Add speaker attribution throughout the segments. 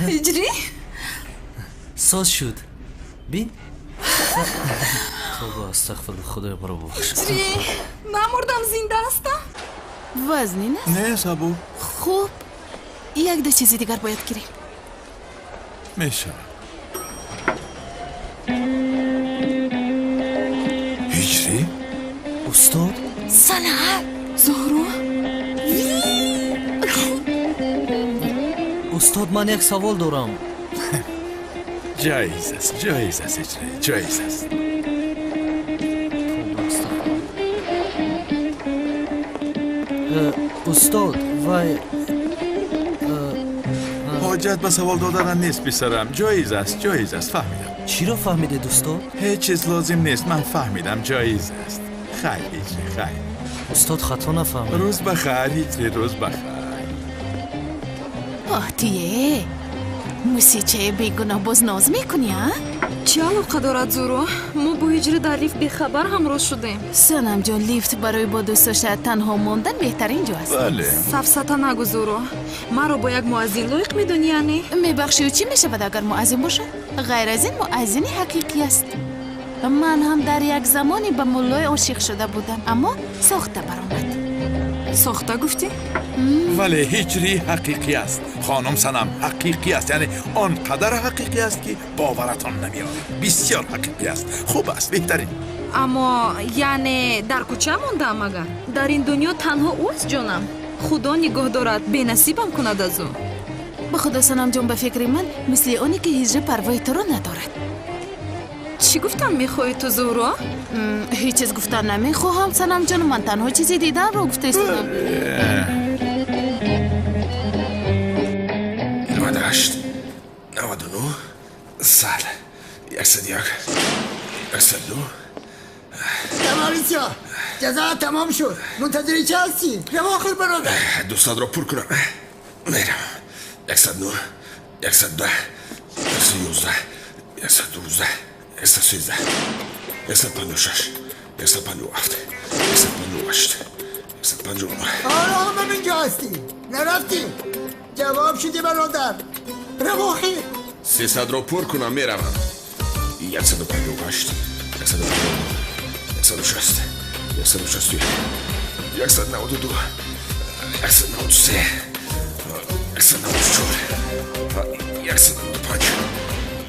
Speaker 1: Ҳиҷрӣ?
Speaker 2: Соз шуд. Бин. Тавба, астағфируллоҳ, Худоё маро бубахш.
Speaker 1: Ҳиҷрӣ, намурдам, зинда ҳастам.
Speaker 3: Вазнин аст?
Speaker 4: Не, сабук.
Speaker 3: Хуб, як ду чизи дигар бояд гирем.
Speaker 4: Мешавад. Ҳиҷрӣ?
Speaker 2: Устод?
Speaker 3: Санам!
Speaker 1: Зуҳро?
Speaker 2: Устод, ман як савол дорам.
Speaker 4: Ҷоиз аст, ҷоиз аст, ҳиҷрӣ, ҷоиз аст.
Speaker 2: Устод, вай
Speaker 4: ҳоҷат ба савол додан нест, писарам. Ҷоиз аст, ҷоиз аст, фаҳмидам.
Speaker 2: Чиро фаҳмидед, устод?
Speaker 4: Ҳеҷ чиз лозим нест, ман фаҳмидам, ҷоиз аст. Хайр, ҳиҷрӣ, хайр.
Speaker 2: Устод, хато нафаҳмид.
Speaker 4: Рӯз ба хайр, ҳиҷрӣ, рӯз ба хайр.
Speaker 3: Оҳ, туе! Мусичаи бегуноҳ боз ноз мекунӣ, а?
Speaker 1: Чӣ алоқа дорад, Зуҳро? Мо бо ҳиҷрӣ дар лифт бехабар ҳамроҳ шудем.
Speaker 3: Санамҷон, лифт барои бо дӯст доштаат танҳо мондан беҳтарин ҷо аст.
Speaker 4: Бале.
Speaker 1: Сафсата нагӯ, Зуҳро. Маро бо як муаззин лоиқ медонӣ, яъне?
Speaker 3: Мебахшӣ, чӣ мешавад агар муаззин бошад? Ғайр аз ин муаззини ҳақиқӣ аст. Ман ҳам дар як замоне ба муллое ошиқ шуда будам, аммо сохта баромад.
Speaker 1: Сохта гуфтӣ?
Speaker 4: Вале ҳиҷрӣ ҳақиқӣ аст, хонум Санам, ҳақиқӣ аст. Яъне он қадар ҳақиқӣ аст, ки боваратон намеояд. Бисёр ҳақиқӣ аст. Хуб аст, беҳтарин.
Speaker 1: Аммо яъне дар кӯча мондаам агар? Дар ин дунё танҳо ӯст, ҷонам. Худо нигоҳ дорад, бенасибам кунад аз ӯ.
Speaker 3: Ба худо, Санамҷон, ба фикри ман мисли оне ки ҳиҷрӣ парвои туро надорад.
Speaker 1: Чӣ гуфтан мехоҳӣ ту, Зуҳро?
Speaker 3: Ҳеҷ чиз гуфтан намехоҳам, Санамҷон. Ман танҳо чизи диданро гуфта истодам.
Speaker 5: 98, 99, 100, 101, 102.
Speaker 6: Камолисё, ҷазо тамом шуд. Мунтазири чӣ ҳастӣ? Рав охир, бародар.
Speaker 5: 200-ро пур кунам. Мерам. 109, 110, 111, 112, 113, 156, 157, 158, 159.
Speaker 6: ҳоло ҳам инҷо ҳастӣ. Нарафтӣ. Ҷавоб шудӣ, бародар. Рав охир.
Speaker 5: 300-ро пур кунам, меравам. 158, 159, 160, 161, 192, 193, 194, 195.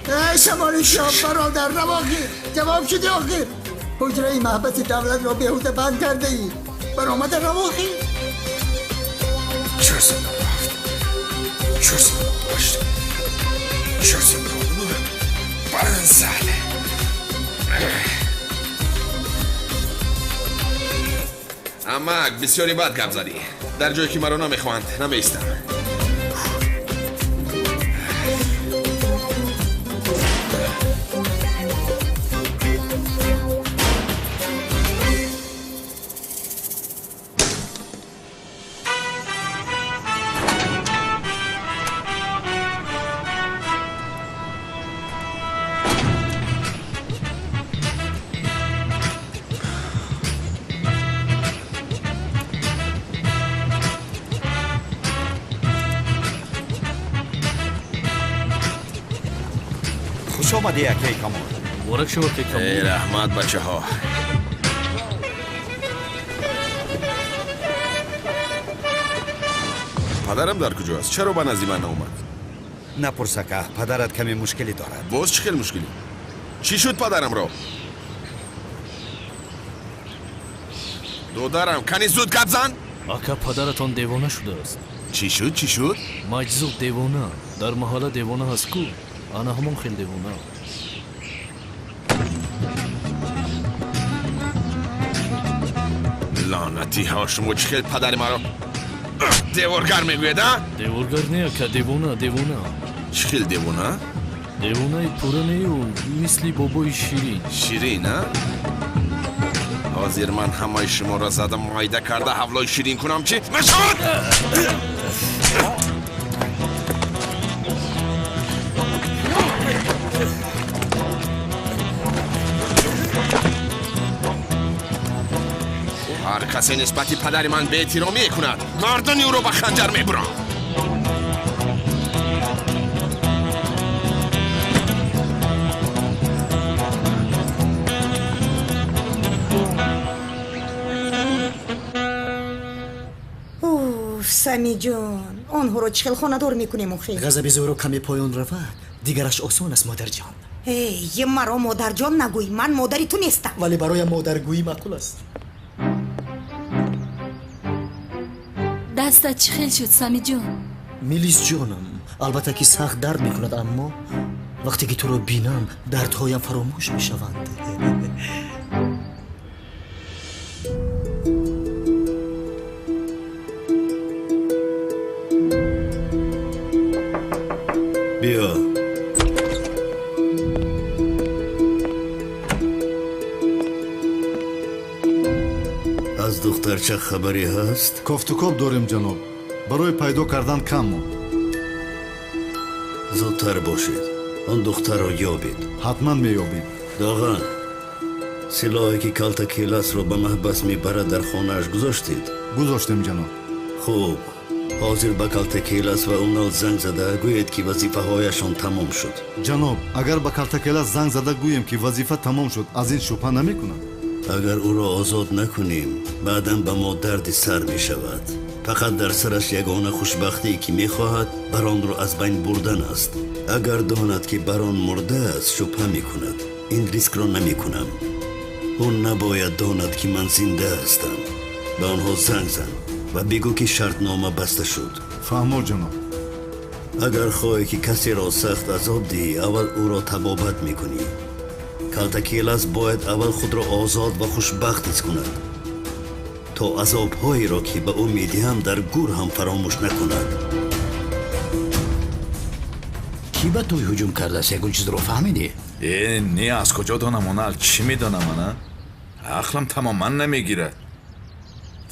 Speaker 6: Эй, шамолисё, бародар, рав охир. Ҷавоб шудӣ охир. Ҳуҷраи маҳбаси давлатро беҳуда банд кардаӣ. Баромада рав охир.
Speaker 5: 497, 498, 499, 500. Амак, бисёри бад гап задӣ. Дар ҷое ки маро намехоҳанд, намеистам.
Speaker 7: Хуш омадӣ, акаи Камол.
Speaker 2: Муборак шуд, акаи Камол.
Speaker 5: Эй, раҳмат, бачаҳо. Падарам дар куҷо аст? Чаро ба назди ман наомад?
Speaker 7: Напурс, ака, падарат каме мушкилӣ дорад.
Speaker 5: Боз чӣ хел мушкилӣ? Чӣ шуд падарамро? Додарам, кани зуд гап зан?
Speaker 2: Ака, падаратон девона шудааст.
Speaker 5: Чӣ шуд, чӣ шуд?
Speaker 2: Маҷзуб девона. Дар маҳалла девона ҳаст ку? Ана ҳамон хел девона.
Speaker 5: Лаънатиҳо, шумо чӣ хел падари маро деворгар мегӯед, а?
Speaker 2: Деворгар не, ака, девона, девона.
Speaker 5: Чӣ хел девона?
Speaker 2: Девонаи пурра нею, мисли бобои Ширин.
Speaker 5: Ширин, а? Ҳозир ман ҳамаи шуморо зада майда карда ҳавлои Ширин кунам, чӣ нашавад? Ҳар касе нисбати падари ман беэҳтиромӣ кунад, гардани ӯро ба ханҷар мебурам.
Speaker 8: Самиҷон, онҳоро чӣ хел хонадор мекунем охир?
Speaker 9: Ғазаби зӯро каме поён равад, дигараш осон аст, модарҷон.
Speaker 8: Эй, маро модарҷон нагӯй, ман модари ту нестам.
Speaker 9: Вале бароям модаргӯӣ маъқул аст.
Speaker 1: Дастат чӣ хел шуд, Самиҷон?
Speaker 9: Милисҷонам, албатта ки сахт дард мекунад, аммо вақте ки туро бинам, дардҳоям фаромӯш мешаванд.
Speaker 7: Биё. Аз духтарча хабаре ҳаст?
Speaker 10: Кофтукоб дорем, ҷаноб. Барои пайдо кардан кам монд.
Speaker 7: Зудтар бошед, он духтарро ёбед.
Speaker 10: Ҳатман меёбем.
Speaker 7: Доған, силоҳе ки Калтакеласро ба маҳбас мебарад, дар хонааш гузоштед?
Speaker 10: Гузоштем, ҷаноб.
Speaker 7: Хуб, ҳозир ба Калтакелас ва Унал занг зада гӯед, ки вазифаҳояшон тамом шуд.
Speaker 10: Ҷаноб, агар ба Калтакелас занг зада гӯем, ки вазифа тамом шуд, аз ин шубҳа намекунад?
Speaker 7: Агар ӯро озод накунем, баъдан ба мо дарди сар мешавад. Фақат дар сараш ягона хушбахтие ки мехоҳад, баронро аз байн бурдан аст. Агар донад, ки барон мурдааст, шубҳа мекунад. Ин рискро намекунам. Ӯ набояд донад, ки ман зинда ҳастам. Ба онҳо занг зан ва бигӯ, ки шартнома баста шуд.
Speaker 10: Фаҳмо, ҷаноб.
Speaker 7: Агар хоҳӣ, ки касеро сахт азоб диҳӣ, аввал ӯро табобат мекунӣ. Калтакелас бояд аввал худро озод ва хушбахт ҳис кунад, то азобҳоеро, ки ба ӯ медиҳам, дар гур ҳам фаромӯш накунад.
Speaker 11: Кӣ ба тӯй ҳуҷум кардааст? Ягон чизро фаҳмидӣ?
Speaker 4: Э, не, аз куҷо донам, Онал? Чӣ медонам ана? Ақлам тамоман намегирад.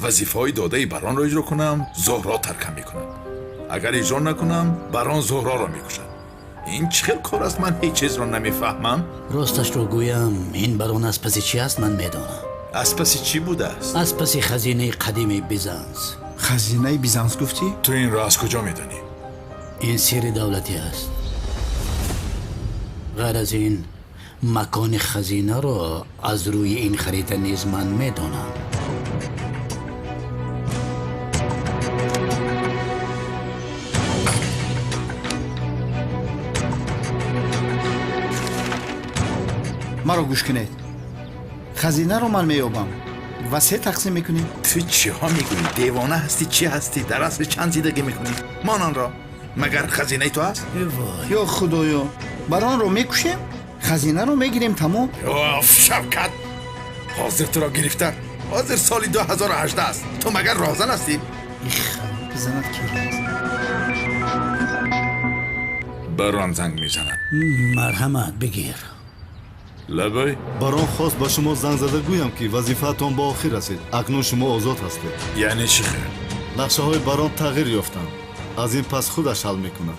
Speaker 4: Вазифаҳои додаи баронро иҷро кунам, Зуҳро таркам мекунад. Агар иҷро накунам, барон Зуҳроро мекушад. Ин чӣ хел кор аст? Ман ҳеҷ чизро намефаҳмам.
Speaker 11: Росташро гӯям, ин барон аз паси чӣ аст, ман медонам.
Speaker 4: Аз паси чӣ будааст?
Speaker 11: Аз паси хазинаи қадими Бизанс.
Speaker 12: Хазинаи Бизанс гуфтӣ?
Speaker 4: Ту инро аз куҷо медонӣ?
Speaker 11: Ин сирри давлатӣ аст. Ғайр аз ин, макони хазинаро аз рӯи ин харита низ ман медонам.
Speaker 12: Маро гӯш кунед. Хазинаро ман меёбам ва се тақсим мекунем.
Speaker 4: Ту чиҳо мегӯӣ? Девона ҳастӣ? Чӣ ҳастӣ? Дар асри чанд зиндагӣ мекунӣ? Мон онро. Магар хазинаи ту аст?
Speaker 12: Ё худоё, баронро мекушем, хазинаро мегирем, тамом.
Speaker 4: Оф, Шавкат, ҳозир туро гирифтан. Ҳозир соли 2018 аст. Ту магар роҳзан ҳастӣ?
Speaker 12: Бизанад ки аст.
Speaker 4: Барон занг мезанад.
Speaker 11: Марҳамат, бигир.
Speaker 4: Лабай.
Speaker 10: Барон хост ба шумо занг зада гӯям, ки вазифаатон ба охир расид. Акнун шумо озод ҳастед.
Speaker 4: Яъне чӣ хел?
Speaker 10: Нақшаҳои барон тағйир ёфтанд. Аз ин пас худаш ҳал мекунад.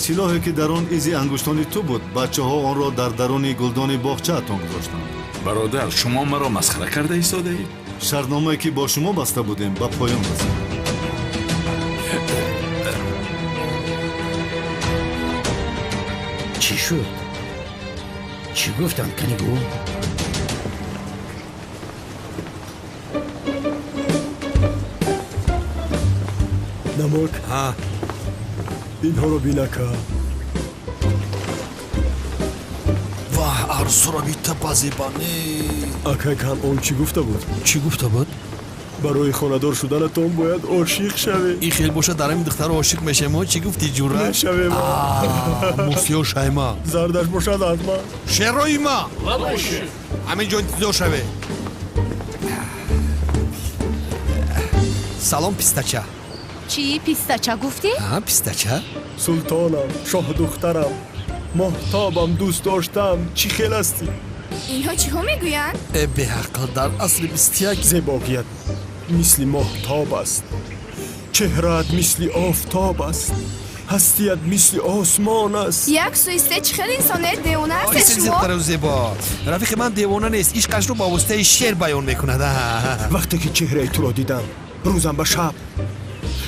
Speaker 10: Силоҳе ки дар он изи ангуштони ту буд, бачаҳо онро дар даруни гулдони боғчаатон гузоштанд.
Speaker 4: Бародар, шумо маро масхара карда истодаед?
Speaker 10: Шартномае ки бо шумо баста будем, ба поён расид.
Speaker 11: Чӣ шуд? Чӣ гуфтанд, кани гӯ?
Speaker 13: Намак, инҳоро бинака.
Speaker 14: Ваҳ, арзуро бита базебане.
Speaker 13: Акай кан он чӣ гуфта буд?
Speaker 14: Чӣ гуфта буд?
Speaker 13: Барои хонадор шуданатон бояд ошиқ шавед.
Speaker 14: Ин хел бошад, дар ҳамин духтаро ошиқ мешавем. Чӣ гуфтӣ, ҷура?
Speaker 13: Мешавем.
Speaker 14: Мусиё шайма.
Speaker 13: Зардаш бошад аз ман.
Speaker 14: Шерои ма. Ҳамин ҷо интизор шавед. Салом, пистача.
Speaker 3: Чӣ пистача гуфтӣ?
Speaker 14: Пистача.
Speaker 13: Султонам, шоҳдухтарам, моҳтобам, дӯст доштам, чӣ хел ҳастӣ?
Speaker 15: Инҳо чиҳо мегӯянд?
Speaker 14: Э, беақл, дар асри 21
Speaker 13: зебогият мисли моҳтоб аст, чеҳраат мисли офтоб аст, ҳастият мисли осмон аст.
Speaker 15: Як сӯи се чӣ хел инсонед? Девона ҳастед шумо?
Speaker 14: Зебтару зебо. Рафиқи ман девона нест, ишқашро ба воситаи шеър баён мекунад.
Speaker 13: Вақте ки чеҳраи туро дидам, рӯзам ба шаб,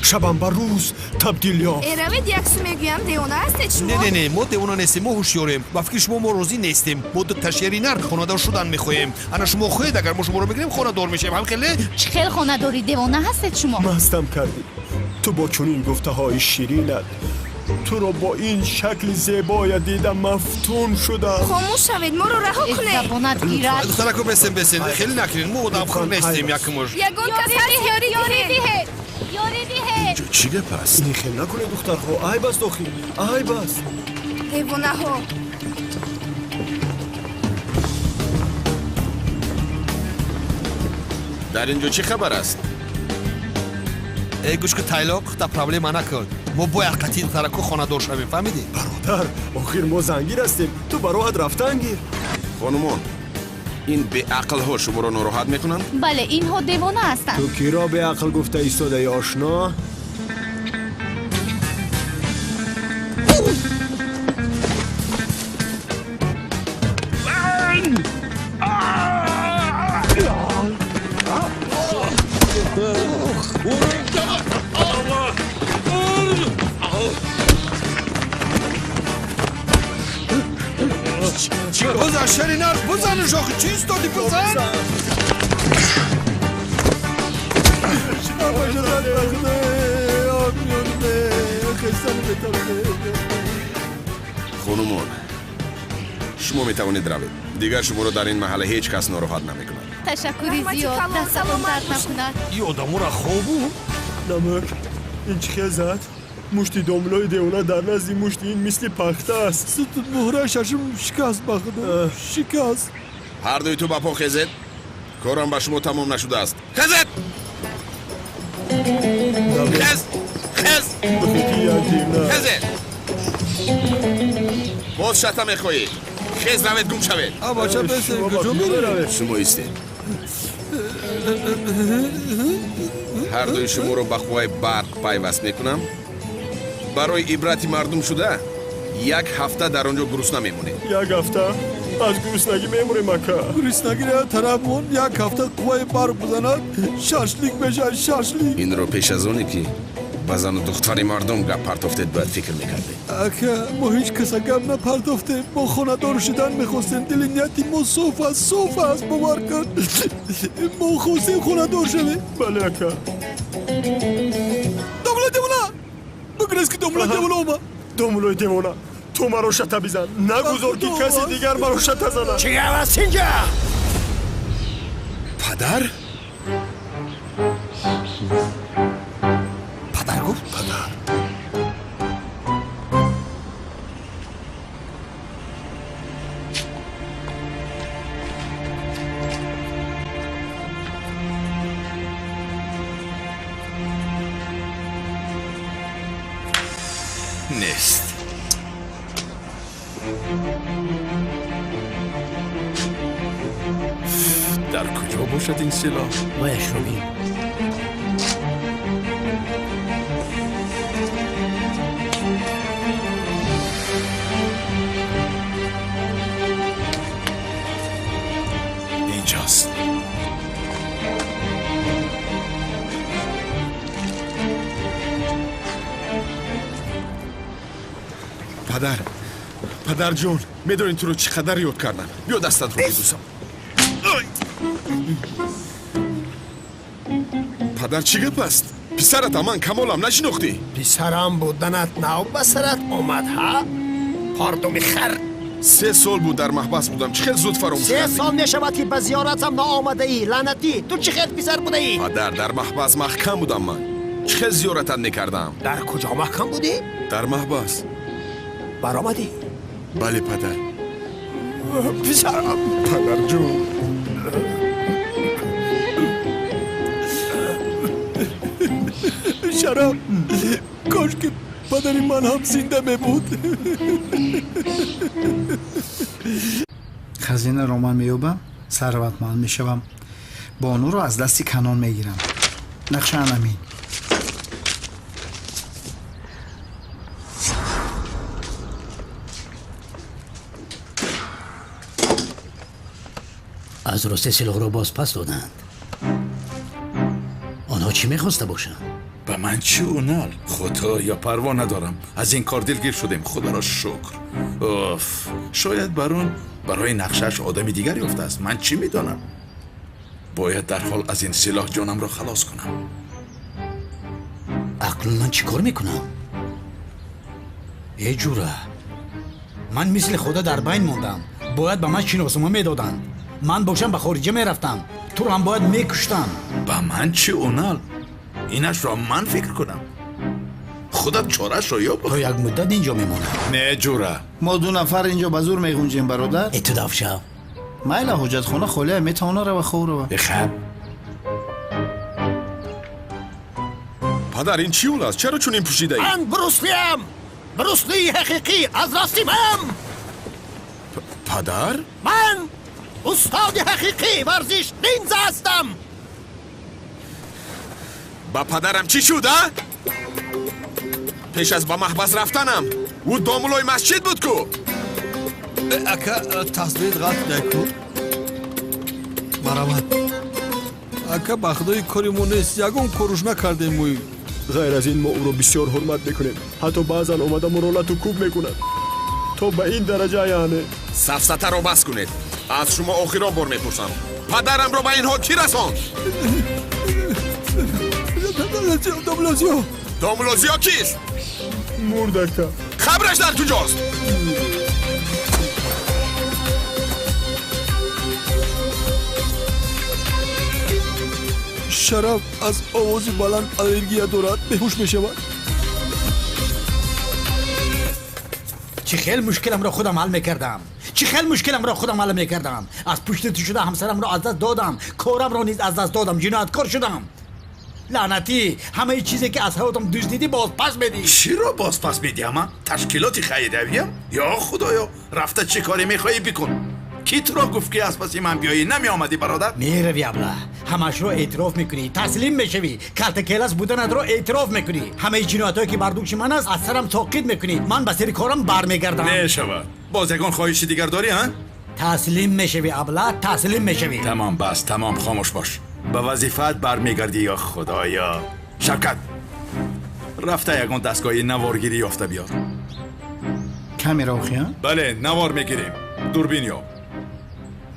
Speaker 13: шабам ба рӯз табдил ёфт.
Speaker 15: Э, равед, як сӯ мегӯям, девона ҳастед шумо?
Speaker 14: Не, не, не, мо девона нестем, мо ҳушёрем. Ба фикри шумо мо розӣ нестем. Мо дута шери нар хонадор шудан мехоҳем. Ана шумо хоҳед, агар мо шуморо мегирем, хонадор мешавем. Ҳам хеле?
Speaker 3: Чӣ хел хонадорӣ? Девона ҳастед шумо?
Speaker 13: Мастам кардӣ. Ту бо чунин гуфтаҳои ширинат, туро бо ин шакли зебоя дида мафтун шудам.
Speaker 15: Хомӯш шавед, моро раҳо кунед.
Speaker 3: Забонат гирад.
Speaker 14: Духтарако, бесен, бесен, хеле накунед, мо одамхӯр нестем, якмуш.
Speaker 15: Ягон кас ҳаст, ёрӣ диҳед, ёрӣ диҳед.
Speaker 4: Инҷо чӣ гап аст?
Speaker 13: Ин хел накунед, духтарҳо, айб аст, охир, айб аст.
Speaker 15: Девонаҳо.
Speaker 5: Дар инҷо чӣ хабар аст?
Speaker 14: Эй, гӯш ку, тайлоқ, да проблема накун. Мо бояд қатъи духтарако хонадор шавем, фаҳмидӣ?
Speaker 13: Бародар, охир мо зангир ҳастем, ту ба роҳат рафтан гир.
Speaker 5: Хонумон, ин беақлҳо шуморо нороҳат мекунанд?
Speaker 3: Бале, инҳо девона ҳастанд.
Speaker 13: Ту киро беақл гуфта истодаи, ошно?
Speaker 14: Бизан, шеринар, бизанш, охи чӣ истоди, бизан.
Speaker 5: Хонумон, шумо метавонед равед. Дигар шуморо дар ин маҳалла ҳеҷ кас нороҳат намекунад.
Speaker 3: Ташаккури зиёд, дастатон дард накунад.
Speaker 14: Ин одамора хобу?
Speaker 13: Намак, ин чӣ хел зад? Мушти домлои девона дар назди мушти ин мисли пахта аст.
Speaker 14: Муҳраи шашум шикаст, ба худо, шикаст.
Speaker 5: Ҳардуи ту ба по хезед. Корам ба шумо тамом нашудааст. Хезед! Хез! Хез! Хезед! Боз шата мехоҳӣ? Хез, равед, гум шавед.
Speaker 14: Бача, бесен, куҷо меравед?
Speaker 5: Шумо истед. Ҳардуи шуморо ба қувваи барқ пайваст мекунам. Барои ибрати мардум шуда, як ҳафта дар он ҷо гурусна мемонед.
Speaker 13: Як ҳафта? Аз гуруснагӣ мемурем, ака.
Speaker 14: Гуруснагиро тараф мон, як ҳафта қувваи барқ бизанад, шашлик мешавад, шашлик.
Speaker 5: Инро пеш аз оне ки ба зану духтари мардум гап партофтед, бояд фикр мекардед.
Speaker 14: Ака, мо ҳеҷ каса гап напартофтем. Мо хонадор шудан мехостем. Дили нияти мо соф аст, соф аст, бовар кун. Мо хостем хонадор шавем.
Speaker 13: Бале, ака.
Speaker 14: Домла девона! Бигрез ки домла девона омад.
Speaker 13: Домлои девона, ту маро шата бизан, нагузор ки каси дигар маро шата занад.
Speaker 11: Чӣ гап аст инҷа?
Speaker 5: Падар?
Speaker 14: Падар гуфт?
Speaker 13: Падар.
Speaker 4: Нест. Дар куҷо бошад ин силоҳ?
Speaker 11: Ваяшро бин.
Speaker 4: Инҷост.
Speaker 5: Падар, падарҷон, медонӣ туро чӣ қадар ёд кардам? Биё дастатро бибӯсам. Падар, чӣ гап аст? Писаратам ман, Камолам, нашинохтӣ?
Speaker 16: Писарам буданат нав ба сарат омад, ҳа? Пардуми хар.
Speaker 5: 3 сол буд дар маҳбас будам. Чӣ хел зуд фаромӯш
Speaker 16: 3
Speaker 5: кардӣ?
Speaker 16: сол мешавад ки ба зиёратам наомадаӣ, лаънатӣ. Ту чӣ хел писар будаӣ?
Speaker 5: Падар, дар маҳбас маҳкам будам ман. Чӣ хел зиёратат мекардам?
Speaker 16: Дар куҷо маҳкам будӣ?
Speaker 5: Дар маҳбас.
Speaker 16: Баромадӣ?
Speaker 5: Бале, падар.
Speaker 16: Писарам.
Speaker 5: Падарҷон.
Speaker 14: Шараф, кош ки падари ман ҳам зинда мебуд.
Speaker 12: Хазинаро ман меёбам, сарватманд мешавам, бонуро аз дасти Канон мегирам. Нақша анамин.
Speaker 11: Аз росте силоҳро боз пас доданд. Онҳо чӣ мехоста бошанд?
Speaker 4: Ба ман чӣ, Унал? Худо ё парво надорам. Аз ин кор дилгир шудем, худоро шукр. Уф, шояд барон барои нақшааш одами дигар ёфтааст. Ман чӣ медонам? Бояд дарҳол аз ин силоҳ ҷонамро халос кунам.
Speaker 11: Ақлу Акнун ман чӣ кор мекунам? Э ҷура, ман мисли худо дар байн мондам. Бояд ба ман шиноснома медоданд. Ман бошам ба хориҷа мерафтам. Туро ҳам бояд мекуштам.
Speaker 4: Ба ман чӣ, Унал? Инашро ман фикр кунам. Худат чораашро ёб.
Speaker 11: То як муддат инҷо мемонам.
Speaker 4: Не ҷура,
Speaker 12: мо ду нафар инҷо ба зур меғунҷем, бародар.
Speaker 11: Э ту давшав.
Speaker 12: Майла, ҳоҷатхона холия, метавона рава, хоб рава.
Speaker 4: Бихаб.
Speaker 5: Падар, ин чӣ ҳол аст? Чаро чунин пӯшидаӣ?
Speaker 16: Ман Бруслиам! Бруслии ҳақиқӣ аз рости ман!
Speaker 5: Падар?
Speaker 16: Ман устоди ҳақиқии варзиш нинза ҳастам!
Speaker 5: Ба падарам чӣ шуд, а? Пеш аз ба маҳбас рафтанам ӯ домулои масҷид буд ку?
Speaker 14: Ака, тасбеҳ ғалт ку. Марамат. Ака, ба худои кори мо нест, ягон коруш накардем мо. Ғайр аз ин мо ӯро бисёр ҳурмат мекунем. Ҳатто баъзан омада моро лату кӯб мекунад. То ба ин дараҷа яъне.
Speaker 5: Сафсатаро бас кунед. Аз шумо охирон бор мепурсам. Падарамро ба ин ҳол кӣ расонд?
Speaker 14: Домулозиё.
Speaker 5: Домулозиё кист?
Speaker 13: Мурд, ака.
Speaker 5: Қабраш дар куҷост?
Speaker 14: Шараф аз овози баланд аллергия дорад, беҳуш мешавад.
Speaker 11: Чӣ хел мушкиламро худам ҳал мекардам. Чӣ хел мушкиламро худам ҳал мекардам. Аз пушти ту шуда ҳамсарамро аз даст додам, корамро низ аз даст додам, ҷинояткор шудам. Лаънатӣ, ҳамаи чизе ки аз ҳаётам дуздидӣ бозпас медиҳӣ.
Speaker 4: Чиро бозпас медиҳам? Ташкилоти хайриявиям? Ё худоё, рафта чӣ коре мехоҳӣ бикун. Кӣ туро гуфт ки аз паси ман биёӣ? Намеомадӣ, бародар?
Speaker 11: Меравӣ, абла, ҳамашро эътироф мекунӣ, таслим мешавӣ, калтакелас буданатро эътироф мекунӣ. Ҳамаи ҷиноятҳое ки бар дӯши ман аст аз сарам соқит мекунӣ. Ман ба сари корам бармегардам.
Speaker 4: Мешавад. Боз ягон хоҳиши дигар дорӣ, ҳа?
Speaker 11: Таслим мешавӣ, абла, таслим мешавӣ.
Speaker 4: Тамом, бас, тамом, хомӯш бош. Ба вазифаат бармегардӣ, ё худоё. Шавкат, рафта ягон дастгоҳи наворгирӣ ёфта биёр.
Speaker 12: Камера охи, ҳа?
Speaker 4: Бале, навор мегирем. Дурбин ёб.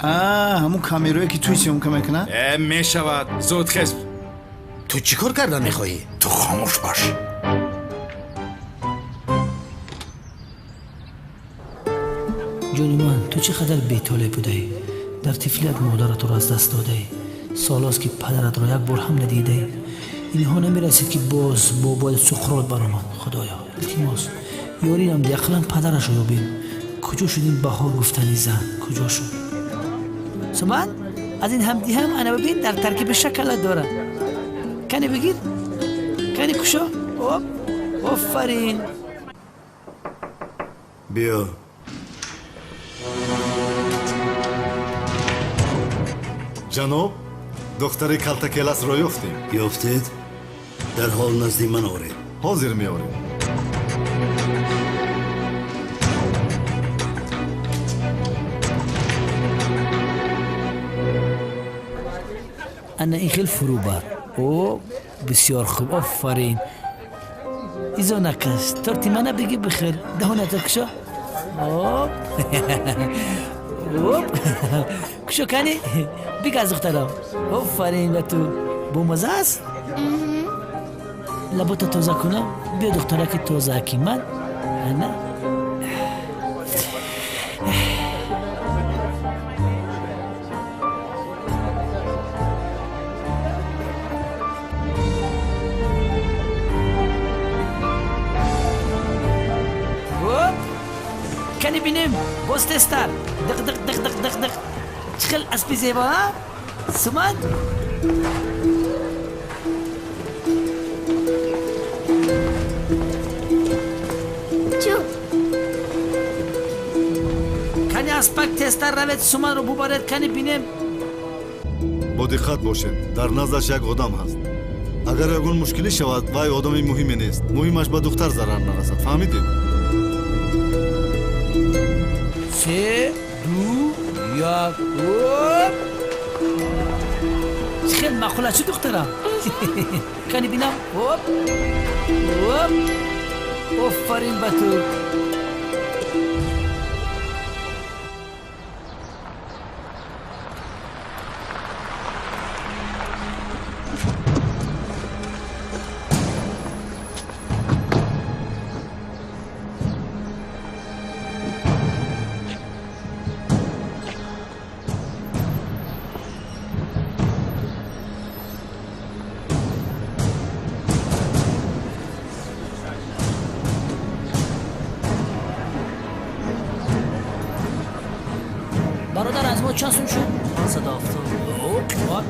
Speaker 12: Ҳамун камерое ки туй съёмка мекунад?
Speaker 4: Э, мешавад. Зуд хез.
Speaker 11: Ту чӣ кор кардан мехоҳӣ?
Speaker 4: Ту хомӯш бош.
Speaker 17: Ҷони ман, ту чӣ қадар бетолеъ будаӣ. Дар тифлият модаратро аз даст додаӣ. Солҳост ки падаратро як бор ҳам надидаӣ. Инҳо намерасид ки боз бобои Суқрот баромад. Худоё, илтимос, ёриам ди, ақаллан падарашро ёбем. Куҷо шуд ин баҳор гуфтани зан? Куҷо шуд?
Speaker 18: Суман, аз ин ҳам диҳам, ана бибин, дар таркиби шоколад дорад. Кане бигир, кане кушо. Оп, офарин.
Speaker 7: Биё.
Speaker 10: Ҷаноб, духтари калтакеласро ёфтем.
Speaker 7: Ёфтед? Дар ҳол назди ман оред.
Speaker 10: Ҳозир меорем.
Speaker 17: Ана ин хел фурӯ бар. О, бисёр хуб, офарин. Изо накаш, торти мана бигир бихӯр. Даҳонато кушо. Оп. Оп. Кушо кани? Бигаз, духтарам. Офарин ба ту. Бомаза аст? Лабота тоза кунам. Биё, духтараки тозааки ман. Ана. Кани бинем, боз тезтар. Дық дық дық дық дық дық. Чӣ хел аспи зебо, а? Суман?
Speaker 15: Чу.
Speaker 18: Кани аспак тезтар равед, Суманро бубаред, кани бинем.
Speaker 10: Бо диққат бошед, дар наздаш як одам ҳаст. Агар ягон мушкилӣ шавад, вай одами муҳиме нест. Муҳимаш ба духтар зарар нарасад. Фаҳмидед?
Speaker 18: 3, 2, 1, оп! Чӣ хел маъқул аст, чӣ духтарам? Кани бинам. Оп! Оп! Офарин ба ту.
Speaker 17: Чанд сум шуд?
Speaker 2: 570.
Speaker 17: О, қимат.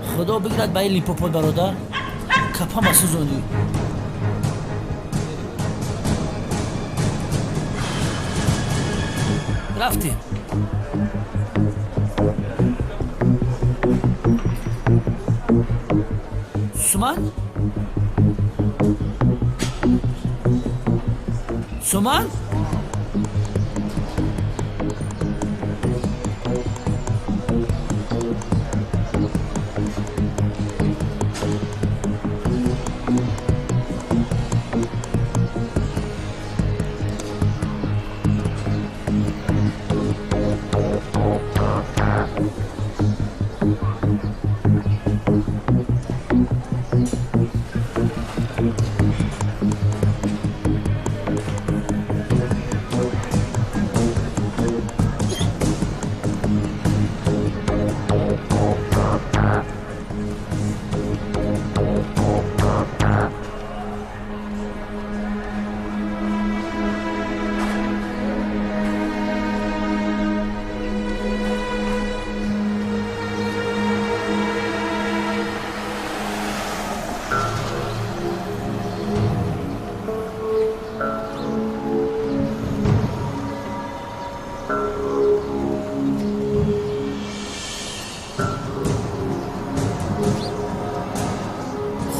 Speaker 17: Худо бигирад ба ин лимпопот, бародар. Капама сӯзонӣ. Рафтем. Суман? Суман?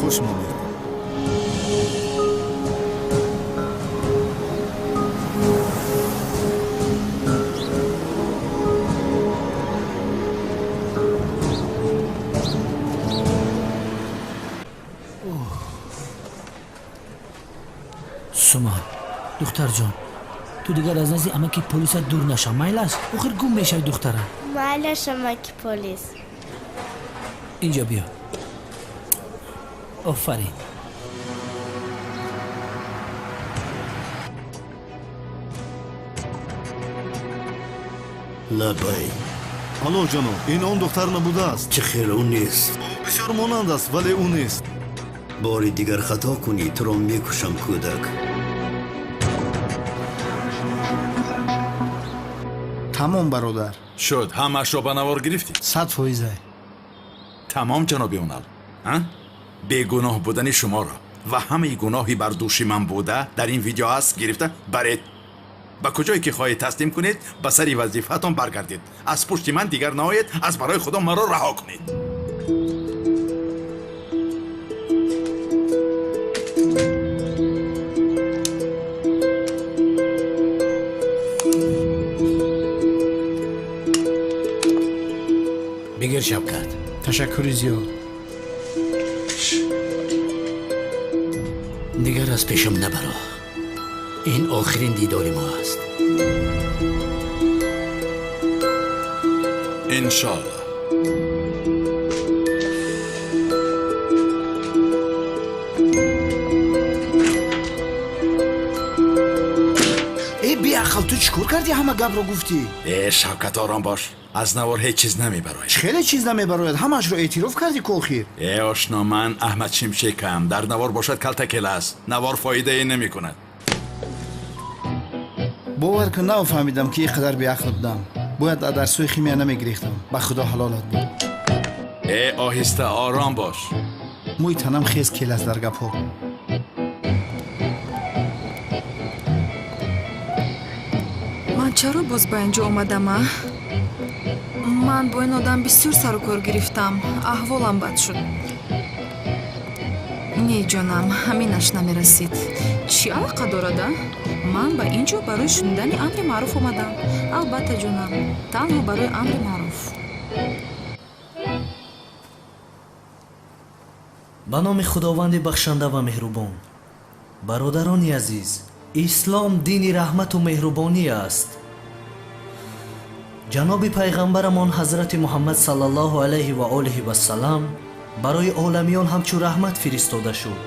Speaker 10: Хуш монед.
Speaker 17: Суман, духтарҷон, ту дигар аз назди амаки полисат дур наша. Майлаш, охир гум мешавӣ, духтарам.
Speaker 19: Майлаш, амаки полис.
Speaker 17: Инҷо биё. Офарин.
Speaker 7: Лабай.
Speaker 10: Алло, ҷаноб, ин он духтар набудааст.
Speaker 7: Чӣ хел ӯ нест?
Speaker 10: Ӯ бисёр монанд аст, вале ӯ нест.
Speaker 7: Бори дигар хато кунӣ, туро мекушам, кӯдак.
Speaker 12: Тамом, бародар.
Speaker 4: Шуд, ҳамаашро ба навор гирифтӣ?
Speaker 12: 100%.
Speaker 4: Тамом, ҷаноби Унал. Бегуноҳ будани шуморо ва ҳамаи гуноҳи бар дӯши ман буда дар ин видео аст, гирифта баред. Ба куҷое ки хоҳед таслим кунед, ба сари вазифаатон баргардед. Аз пушти ман дигар наоед, аз барои худо маро раҳо кунед.
Speaker 11: Бигир, Шавкат.
Speaker 12: Ташаккури зиёд.
Speaker 11: Дигар аз пешам набаро. Ин охирин дидори мо аст.
Speaker 4: Иншоаллоҳ.
Speaker 12: Э, беақл, ту чӣ кор кардӣ, ҳама гапро гуфтӣ?
Speaker 4: Э, Шавкат, ором бош. Аз навор ҳеҷ чиз намебарояд.
Speaker 12: Хеле чиз намебарояд, ҳамаашро эътироф кардӣ ку охир.
Speaker 4: Э, ошно, ман Аҳмад Шимшекам. Дар навор бошад калтакел аст. Навор фоидае намекунад.
Speaker 12: Бовар кун, нафаҳмидам ки ин қадар беақл будам. Бояд аз дарсҳои химия намегирифтам. Ба худо ҳалолат буд.
Speaker 4: Э, оҳиста, ором бош.
Speaker 12: Мӯи танам хез кел аст дар гапҳо.
Speaker 1: Ман чаро боз ба ин ҷо омадам, а? Ман бо ин одам бисёр сару кор гирифтам. Аҳволам бад шуд. Не, ҷонам, ҳаминаш намерасид. Чӣ алоқа дорад, а? Ман ба ин ҷо барои шунидани амри маъруф омадам. Албатта, ҷонам, танҳо барои амри маъруф.
Speaker 9: Ба номи Худованди бахшанда ва меҳрубон. Бародарони азиз, ислом дини раҳмату меҳрубонӣ аст. Ҷаноби пайғамбарамон ҳазрати Муҳаммад саллаллоҳу алайҳи ва олиҳи вассалам барои оламиён ҳамчун раҳмат фиристода шуд.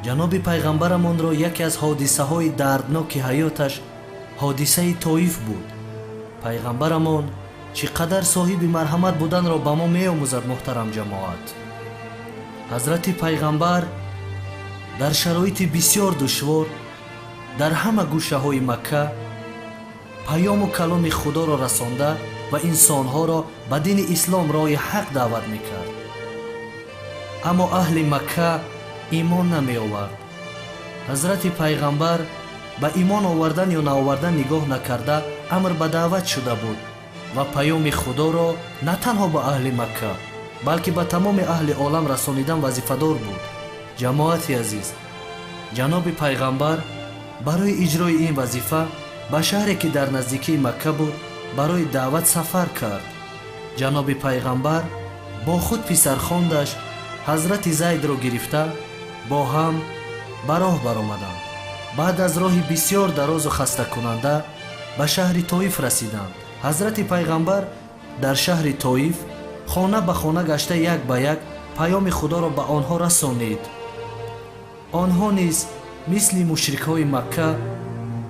Speaker 9: Ҷаноби пайғамбарамонро яке аз ҳодисаҳои дардноки ҳаёташ ҳодисаи Тоиф буд. Пайғамбарамон чӣ қадар соҳиби марҳамат буданро ба мо меомӯзад, муҳтарам ҷамоат. Ҳазрати пайғамбар дар шароити бисёр душвор дар ҳама гӯшаҳои Макка паёму каломи Худоро расонда ва инсонҳоро ба дини ислом роҳи ҳақ даъват мекард. Аммо аҳли Макка имон намеовард. Ҳазрати пайғамбар ба имон овардан ё наовардан нигоҳ накарда амр ба даъват шуда буд ва паёми Худоро на танҳо ба аҳли Макка, балки ба тамоми аҳли олам расонидан вазифадор буд. Ҷамоати азиз, ҷаноби пайғамбар барои иҷрои ин вазифа ба шаҳре ки дар наздикии Макка буд барои даъват сафар кард. Ҷаноби пайғамбар бо худ писархондаш ҳазрати Зайдро гирифта бо ҳам ба роҳ баромаданд. Баъд аз роҳи бисёр дарозу хастакунанда ба шаҳри Тоиф расиданд. Ҳазрати пайғамбар дар шаҳри Тоиф хона ба хона гашта як ба як паёми Худоро ба онҳо расонид. Онҳо низ мисли мушрикҳои Макка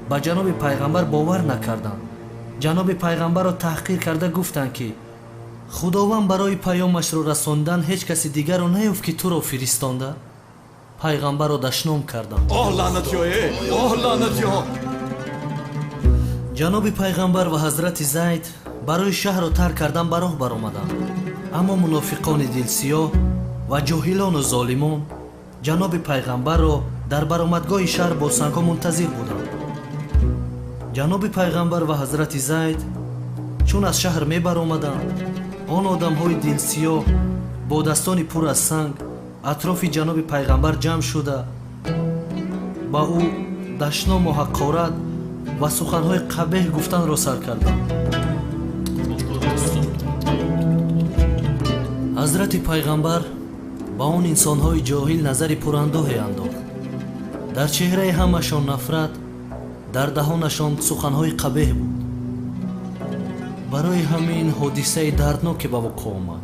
Speaker 9: ба ҷаноби пайғамбар бовар накарданд. Ҷаноби пайғамбарро таҳқир карда гуфтанд ки Худованд барои паёмашро расондан ҳеҷ каси дигарро наёфт ки туро фиристонда. Пайғамбарро дашном карданд.
Speaker 20: Оҳ лаънатиҳое! Оҳ лаънатиҳо!
Speaker 9: Ҷаноби пайғамбар ва ҳазрати Зайд барои шаҳрро тарк кардан ба роҳ баромаданд. Аммо мунофиқони дилсиёҳ ва ҷоҳилону золимон ҷаноби пайғамбарро дар баромадгоҳи шаҳр бо сангҳо мунтазир буданд. Ҷаноби пайғамбар ва ҳазрати Зайд чун аз шаҳр мебаромаданд, он одамҳои дилсиёҳ бо дастони пур аз санг атрофи ҷаноби пайғамбар ҷамъ шуда ба ӯ дашному ҳақорат ва суханҳои қабеҳ гуфтанро сар карданд. Ҳазрати пайғамбар ба он инсонҳои ҷоҳил назари пурандоҳе андохт. Дар чеҳраи ҳамашон нафрат, дар даҳонашон суханҳои қабеҳ буд. Барои ҳамин ҳодисаи дардноке ба вуқӯъ омад.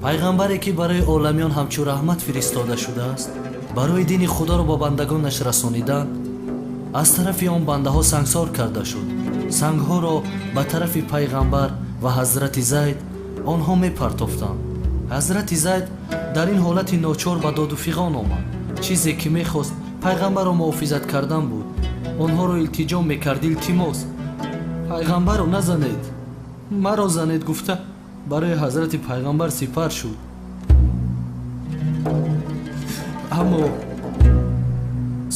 Speaker 9: Пайғамбаре ки барои оламиён ҳамчун раҳмат фиристода шудааст, барои дини Худоро ба бандагонаш расонидан аз тарафи он бандаҳо сангсор карда шуд. Сангҳоро ба тарафи пайғамбар ва ҳазрати Зайд онҳо мепартофтанд. Ҳазрати Зайд дар ин ҳолати ночор ба доду фиғон омад. Чизе ки мехост пайғамбарро муҳофизат кардан буд. Онҳоро илтиҷо мекард, илтимос, пайғамбарро назанед, маро занед гуфта барои ҳазрати пайғамбар сипар шуд. Аммо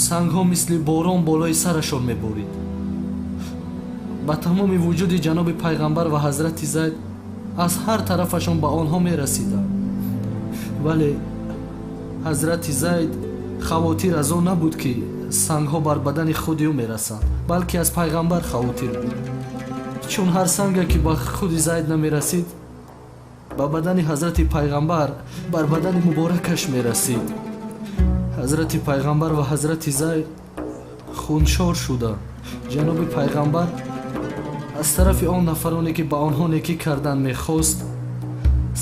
Speaker 9: сангҳо мисли борон болои сарашон меборид. Ба тамоми вуҷуди ҷаноби пайғамбар ва ҳазрати Зайд аз ҳар тарафашон ба онҳо мерасиданд. Вале ҳазрати Зайд хавотир аз он набуд ки сангҳо бар бадани худи ӯ мерасанд, балки аз пайғамбар хавотир буд. Чун ҳар санге ки ба худи Зайд намерасид, ба бадани ҳазрати пайғамбар, бар бадани муборакаш мерасид. Ҳазрати пайғамбар ва ҳазрати Зайд хуншор шуда. Ҷаноби пайғамбар аз тарафи он нафароне ки ба онҳо некӣ кардан мехост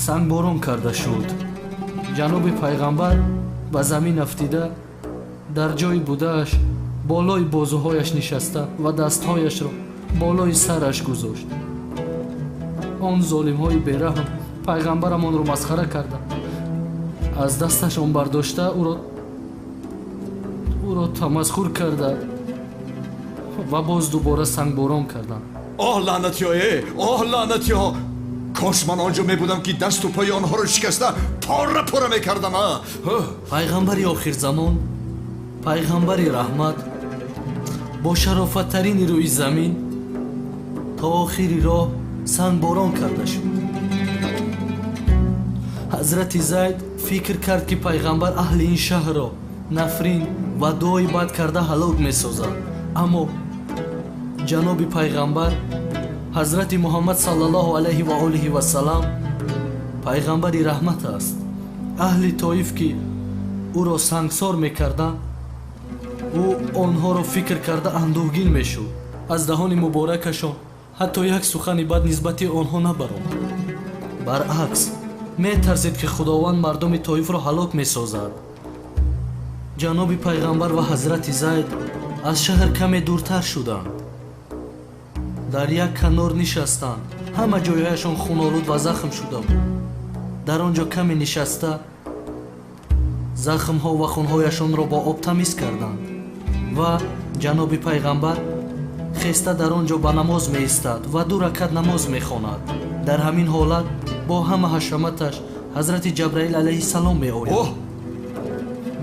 Speaker 9: сангборон карда шуд. Ҷаноби пайғамбар ба замин афтида дар ҷои будааш болои бозуҳояш нишаста ва дастҳояшро болои сараш гузошт. Он золимҳои бераҳм пайғамбарамонро масхара карда, аз дасташон бардошта ӯро тамасхур карда ва боз дубора сангборон карданд.
Speaker 20: Оҳ лаънатиҳое! Оҳ лаънатиҳо! Кош ман он ҷо мебудам ки дасту пои онҳоро шикаста пора пора мекардам.
Speaker 9: Пайғамбари охирзамон, пайғамбари раҳмат бо шарофаттарини рӯи замин то охири роҳ сангборон карда шуд. Ҳазрати Зайд фикр кард ки пайғамбар аҳли ин шаҳрро нафрин ва дуои бад карда ҳалок месозад. Аммо ҷаноби пайғамбар ҳазрати Муҳаммад саллаллоҳу алайҳи ва олиҳи вассалам пайғамбари раҳмат аст. Аҳли Тоиф ки ӯро сангсор мекарданд, ӯ онҳоро фикр карда андӯҳгин мешуд. Аз даҳони муборакашон ҳатто як сухани бад нисбати онҳо набаромад. Баръакс, метарсид ки Худованд мардуми Тоифро ҳалок месозад. Ҷаноби пайғамбар ва ҳазрати Зайд аз шаҳр каме дуртар шуданд. Дар як канор нишастанд. Ҳама ҷойҳояшон хунолуд ва захм шуда буд. Дар он ҷо каме нишаста захмҳо ва хунҳояшонро бо об тамиз карданд ва ҷаноби пайғамбар Хеста дар он ҷо ба намоз меистад ва 2 ракат намоз мехонад. Дар ҳамин ҳолат бо ҳама ҳашаматаш ҳазрати Ҷабраил алайҳиссалом меояд.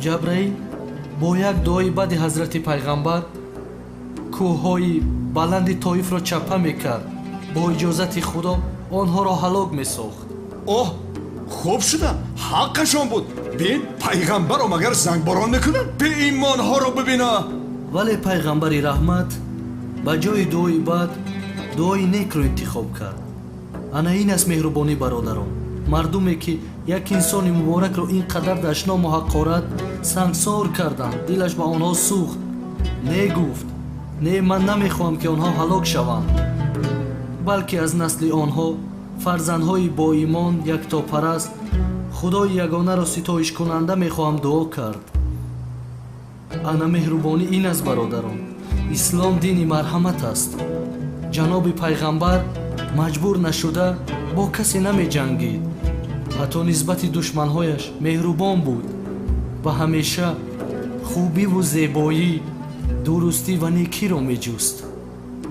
Speaker 9: Ҷабраил бо як дуои баъди ҳазрати пайғамбар кӯҳҳои баланди Тоифро чапа мекард. Бо иҷозати Худо онҳоро ҳалок месохт.
Speaker 20: Оҳ, хуб шуда, ҳаққашон буд. Бин, пайғамбаро магар зангборон мекунанд? Беимонҳоро бибина.
Speaker 9: Вале пайғамбари раҳмат ба ҷои дуои бад дуои некро интихоб кард. Ана ин аст меҳрубонӣ, бародарон. Мардуме ки як инсони муборакро ин қадар дашному ҳақорат сангсор карданд, дилаш ба онҳо сӯхт. Не гуфт: не, ман намехоҳам ки онҳо ҳалок шаванд, балки аз насли онҳо фарзандҳои боимон, яктопараст, Худои ягонаро ситоишкунанда мехоҳам дуо кард. Ана меҳрубонӣ ин аст, бародарон. Ислом дини марҳамат аст. Ҷаноби пайғамбар маҷбур нашуда бо касе намеҷангид. Ҳатто нисбати душманҳояш меҳрубон буд ва ҳамеша хубиву зебоӣ, дурустӣ ва некиро меҷуст.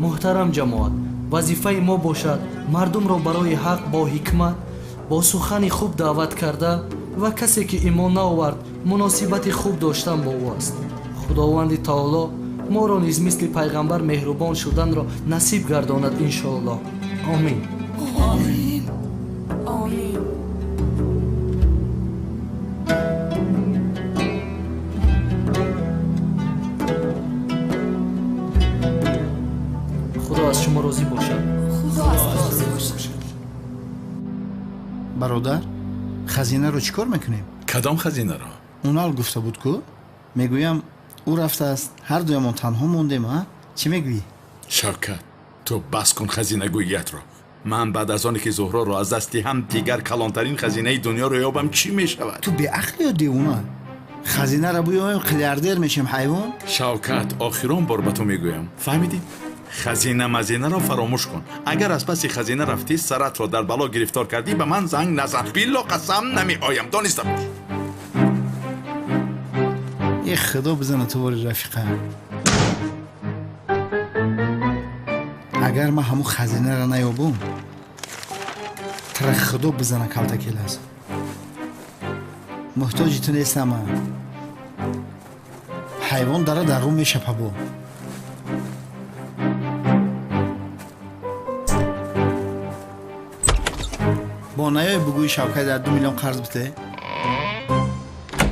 Speaker 9: Муҳтарам ҷамоат, вазифаи мо бошад мардумро барои ҳақ бо ҳикмат, бо сухани хуб даъват карда ва касе ки имон наовард муносибати хуб доштан бо ӯ аст. Худованди таоло моро низ мисли пайғамбар меҳрубон шуданро насиб гардонад, иншоаллоҳ. Омин.
Speaker 1: Омин. Омин.
Speaker 9: Худо аз шумо розӣ бошад.
Speaker 1: Худо аз ту розӣ бошад.
Speaker 12: Бародар, хазинаро чӣ кор мекунем?
Speaker 4: Кадом хазинаро?
Speaker 12: Унал гуфта буд ку, мегӯям ӯ рафтааст, ҳар дуямон танҳо мондем, а? Чӣ мегӯӣ?
Speaker 4: Шавкат, ту бас кун хазинагӯиятро. Ман баъд аз оне ки Зуҳроро аз даст диҳам, дигар калонтарин хазинаи дунёро ёбам, чӣ мешавад?
Speaker 12: Ту беақл ё девона? Хазинаро биёем, миллиардер мешем, ҳайвон.
Speaker 4: Шавкат, охирон бор ба ту мегӯям, фаҳмидӣ? Хазина мазинаро фаромӯш кун. Агар аз паси хазина рафтӣ, саратро дар бало гирифтор кардӣ, ба ман занг назан. Билло қасам намеоям, дониста бош.
Speaker 12: Е худо бизана ту бори рафиқа. Агар ман ҳамун хазинаро наёбум, тара худо бизана калта келас. Муҳтоҷи ту нестам. Ҳайвон дара дар рӯ мешапабо. Бо наёй бугӯи Шавкат дар 2 миллион қарз бите?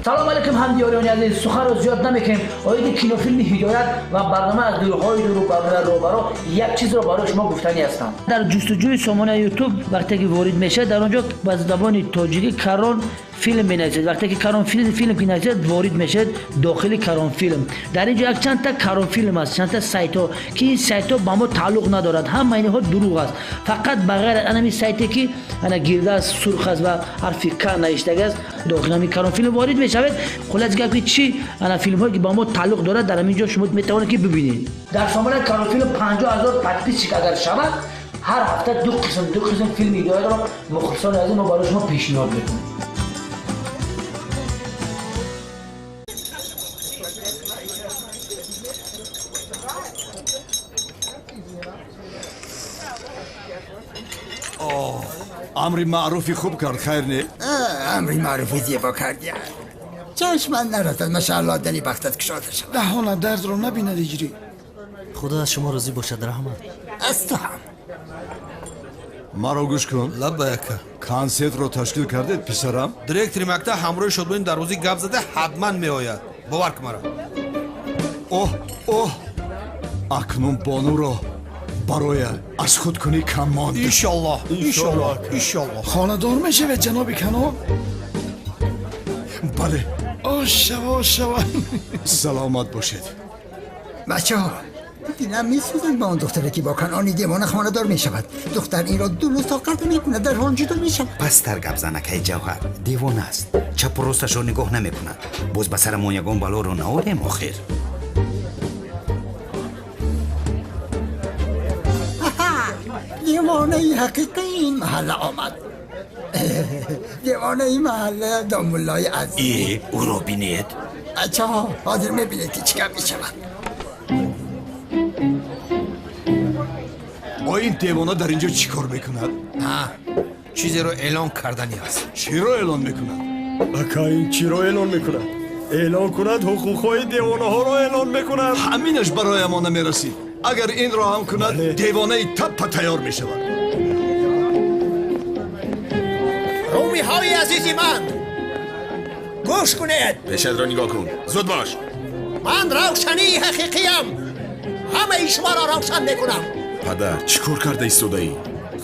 Speaker 18: Салом алейкум ҳамдиёриёни азиз, суханро зиёд намекунем. Оиди кинофилми Ҳидоят ва барнома аз дурҳои дуру барнома робаро як чизро барои шумо гуфтанӣ ҳастам. Дар ҷустуҷӯи сомонаи Ютуб вақте ки ворид мешавед, дар он ҷо ба забони тоҷикӣ Карон филм менависед. Вақте ки Карон филм ки нависед, ворид мешавед дохили Карон филм. Дар ин ҷо як чандта Карон филм аст, чандта сайтҳо, ки ин сайтҳо ба мо тааллуқ надорад. Ҳама инҳо дурӯғ аст. Фақат ба ғайр аз ҳамин сайте ки ана гирда аст, сурх аст ва ҳарфи К навиштагӣ аст, дохили ҳамин Карон филм ворид мешавед. Хуллас гап ки чӣ ана филмҳое ки ба мо тааллуқ дорад, дар ҳамин ҷо шумо метавонед ки бибинед. Дар сомонаи Карон филм 50 000 подписчик агар шавад, ҳар ҳафта ду қисм филми Ҳидоятро мухлисони азиз мо барои шумо пешниҳод мекунем.
Speaker 20: Амри маъруфи хуб кард, хайр не?
Speaker 6: Амри маъруфи зебо кардия. Чашман нарасад, машаалло, дили бахтат кушода шавад.
Speaker 12: Даҳона дардро набинад иҷрӣ.
Speaker 9: Худо аз шумо розӣ бошад, раҳмат.
Speaker 6: Аз ту ҳам.
Speaker 20: Маро гӯш кун.
Speaker 21: Лаббай ака.
Speaker 20: Консертро ташкил кардед, писарам?
Speaker 21: Директори мактаб ҳамроҳи Шодмонӣ дар рӯзи гап зада ҳатман меояд. Бовар кун маро.
Speaker 20: Оҳ, оҳ, акнун бонуро барои аз худкунӣ кам монд.
Speaker 21: Иншоллоҳ, иншоллоҳ, иншоллоҳ.
Speaker 12: Хонадор мешавед, ҷаноби Канон?
Speaker 20: Бале.
Speaker 12: Ош шава, ош шава.
Speaker 20: Саломат бошед.
Speaker 6: Бачаҳо, дилам месӯзад ба он духтаре ки бо Канони девона хонадор мешавад. Духтар инро дуруст тоқат намекунад, дар ҳол ҷудо мешавад.
Speaker 22: Пасттар гап зан, акаи Ҷавҳар. Девона аст, чапу росташро нигоҳ намекунад. Боз ба сарамон ягон балоро наорем охир.
Speaker 6: Девонаи ҳақиқии ин маҳалла омад. Девонаи маҳалла домуллои азиз.
Speaker 22: Э, ӯро бинед.
Speaker 6: Бачаҳо, ҳозир мебинед ки чӣ гап мешавад.
Speaker 20: Ин девона дар инҷо чӣ кор мекунад?
Speaker 21: Чизеро эълон кардани аст.
Speaker 20: Чиро эълон мекунад?
Speaker 14: Ака, ин чиро эълон мекунад? Эълон кунад ҳуқуқҳои девонаҳоро эълон мекунад.
Speaker 20: Ҳаминаш барои мо намерасид. Агар инро ҳам кунад, девонаи таппа тайёр мешавад.
Speaker 16: Румиҳои азизи ман, гӯш кунед.
Speaker 5: Пешатро нигоҳ кун, зуд бош.
Speaker 16: Ман равшании ҳақиқиям. Ҳамаи шуморо равшан мекунам.
Speaker 5: Падар, чӣ кор карда истодаӣ?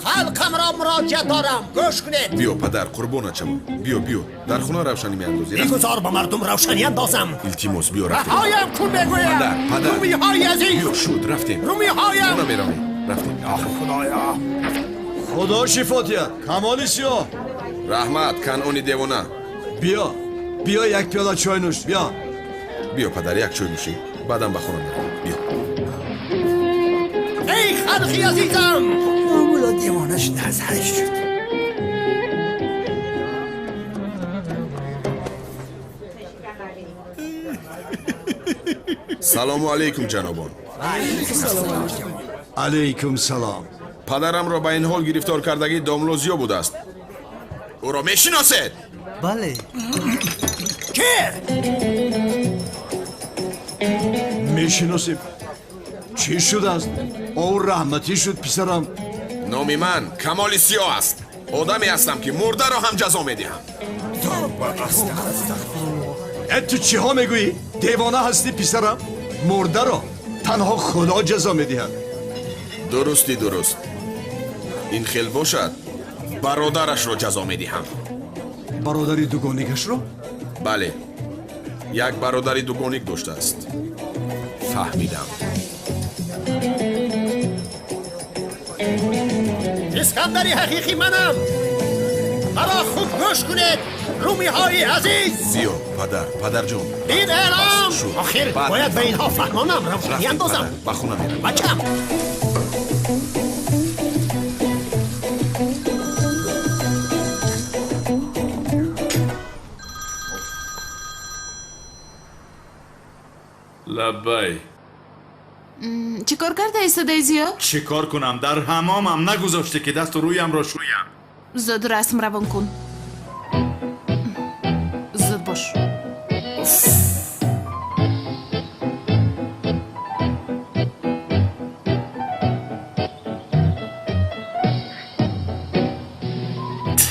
Speaker 16: Халқамро муроҷиат дорам, гӯш кунед.
Speaker 5: Биё падар, қурбонат шавам. Биё, биё, дар хона равшанӣ меандозӣ.
Speaker 16: Бигузор ба мардум равшанӣ андозам.
Speaker 5: Илтимос, биё, рафтем.
Speaker 16: Раҳоям кун, мегӯям.
Speaker 5: Падар, падар.
Speaker 16: Румиҳои азиз.
Speaker 5: Биё, шуд, рафтем.
Speaker 16: Румиҳоям.
Speaker 5: Хона меравем, рафтем.
Speaker 16: Ох, худоё.
Speaker 20: Худо шифо диҳад, Камоли Сиёҳ.
Speaker 5: Раҳмат, Канъони девона.
Speaker 20: Биё, биё, як пиёла чой нӯш, биё.
Speaker 5: Биё падар, як чой нӯшӣ, баъдан ба хона меравем. Биё.
Speaker 16: Эй халқи азизам!
Speaker 6: Мамула девона шуда аз ҳаш шуд.
Speaker 5: Салому алайкум, ҷанобон.
Speaker 20: Алайкум салом.
Speaker 5: Падарамро ба ин ҳол гирифтор кардагӣ домло Зиё будааст. Ӯро мешиносед?
Speaker 9: Бале.
Speaker 16: Ки?
Speaker 20: Мешиносем. Чӣ шудааст? Ӯ раҳматӣ шуд, писарам.
Speaker 5: Номи ман Камоли Сиёҳ аст. Одаме ҳастам, ки мурдаро ҳам ҷазо медиҳам.
Speaker 20: Ту чиҳо мегӯӣ? Девона ҳастӣ, писарам? Мурдаро танҳо Худо ҷазо медиҳад.
Speaker 5: Дурусти дуруст. Ин хел бошад, бародарашро ҷазо медиҳам.
Speaker 20: Бародари дугоникашро?
Speaker 5: Бале, як бародари дугоник доштааст. Фаҳмидам.
Speaker 16: Искандари ҳақиқӣ манам. Маро хуб гӯш кунед, румиҳои азиз.
Speaker 5: Зиё, падар, падарҷон.
Speaker 16: Ин эълон охир бояд ба инҳо фаҳмонам, равшанӣ андозам.
Speaker 5: Ба хона меравем.
Speaker 16: Бачам.
Speaker 4: Лаббай.
Speaker 1: Чӣ кор карда истодаи, Зиё?
Speaker 4: Чӣ кор кунам? Дар ҳамомам нагузоштӣ, ки дасту рӯямро шӯям.
Speaker 1: Зуд расм равон кун. Зуд бош.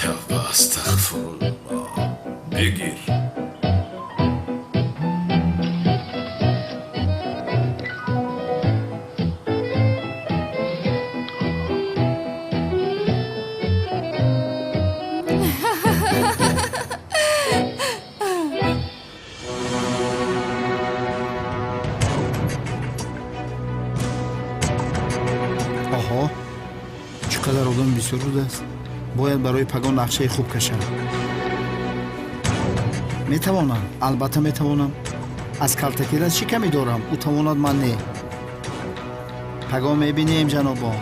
Speaker 4: Тавба, астағфируллоҳ. Бигир.
Speaker 12: Оҳо, чӣ қадар одам бисёр будааст. Бояд барои пагон нақшаи хуб кашам. Метавонам, албатта метавонам. Аз калтакирас чӣ камӣ дорам? Ӯ тавонад, ман не. Пагон мебинем, ҷанобон.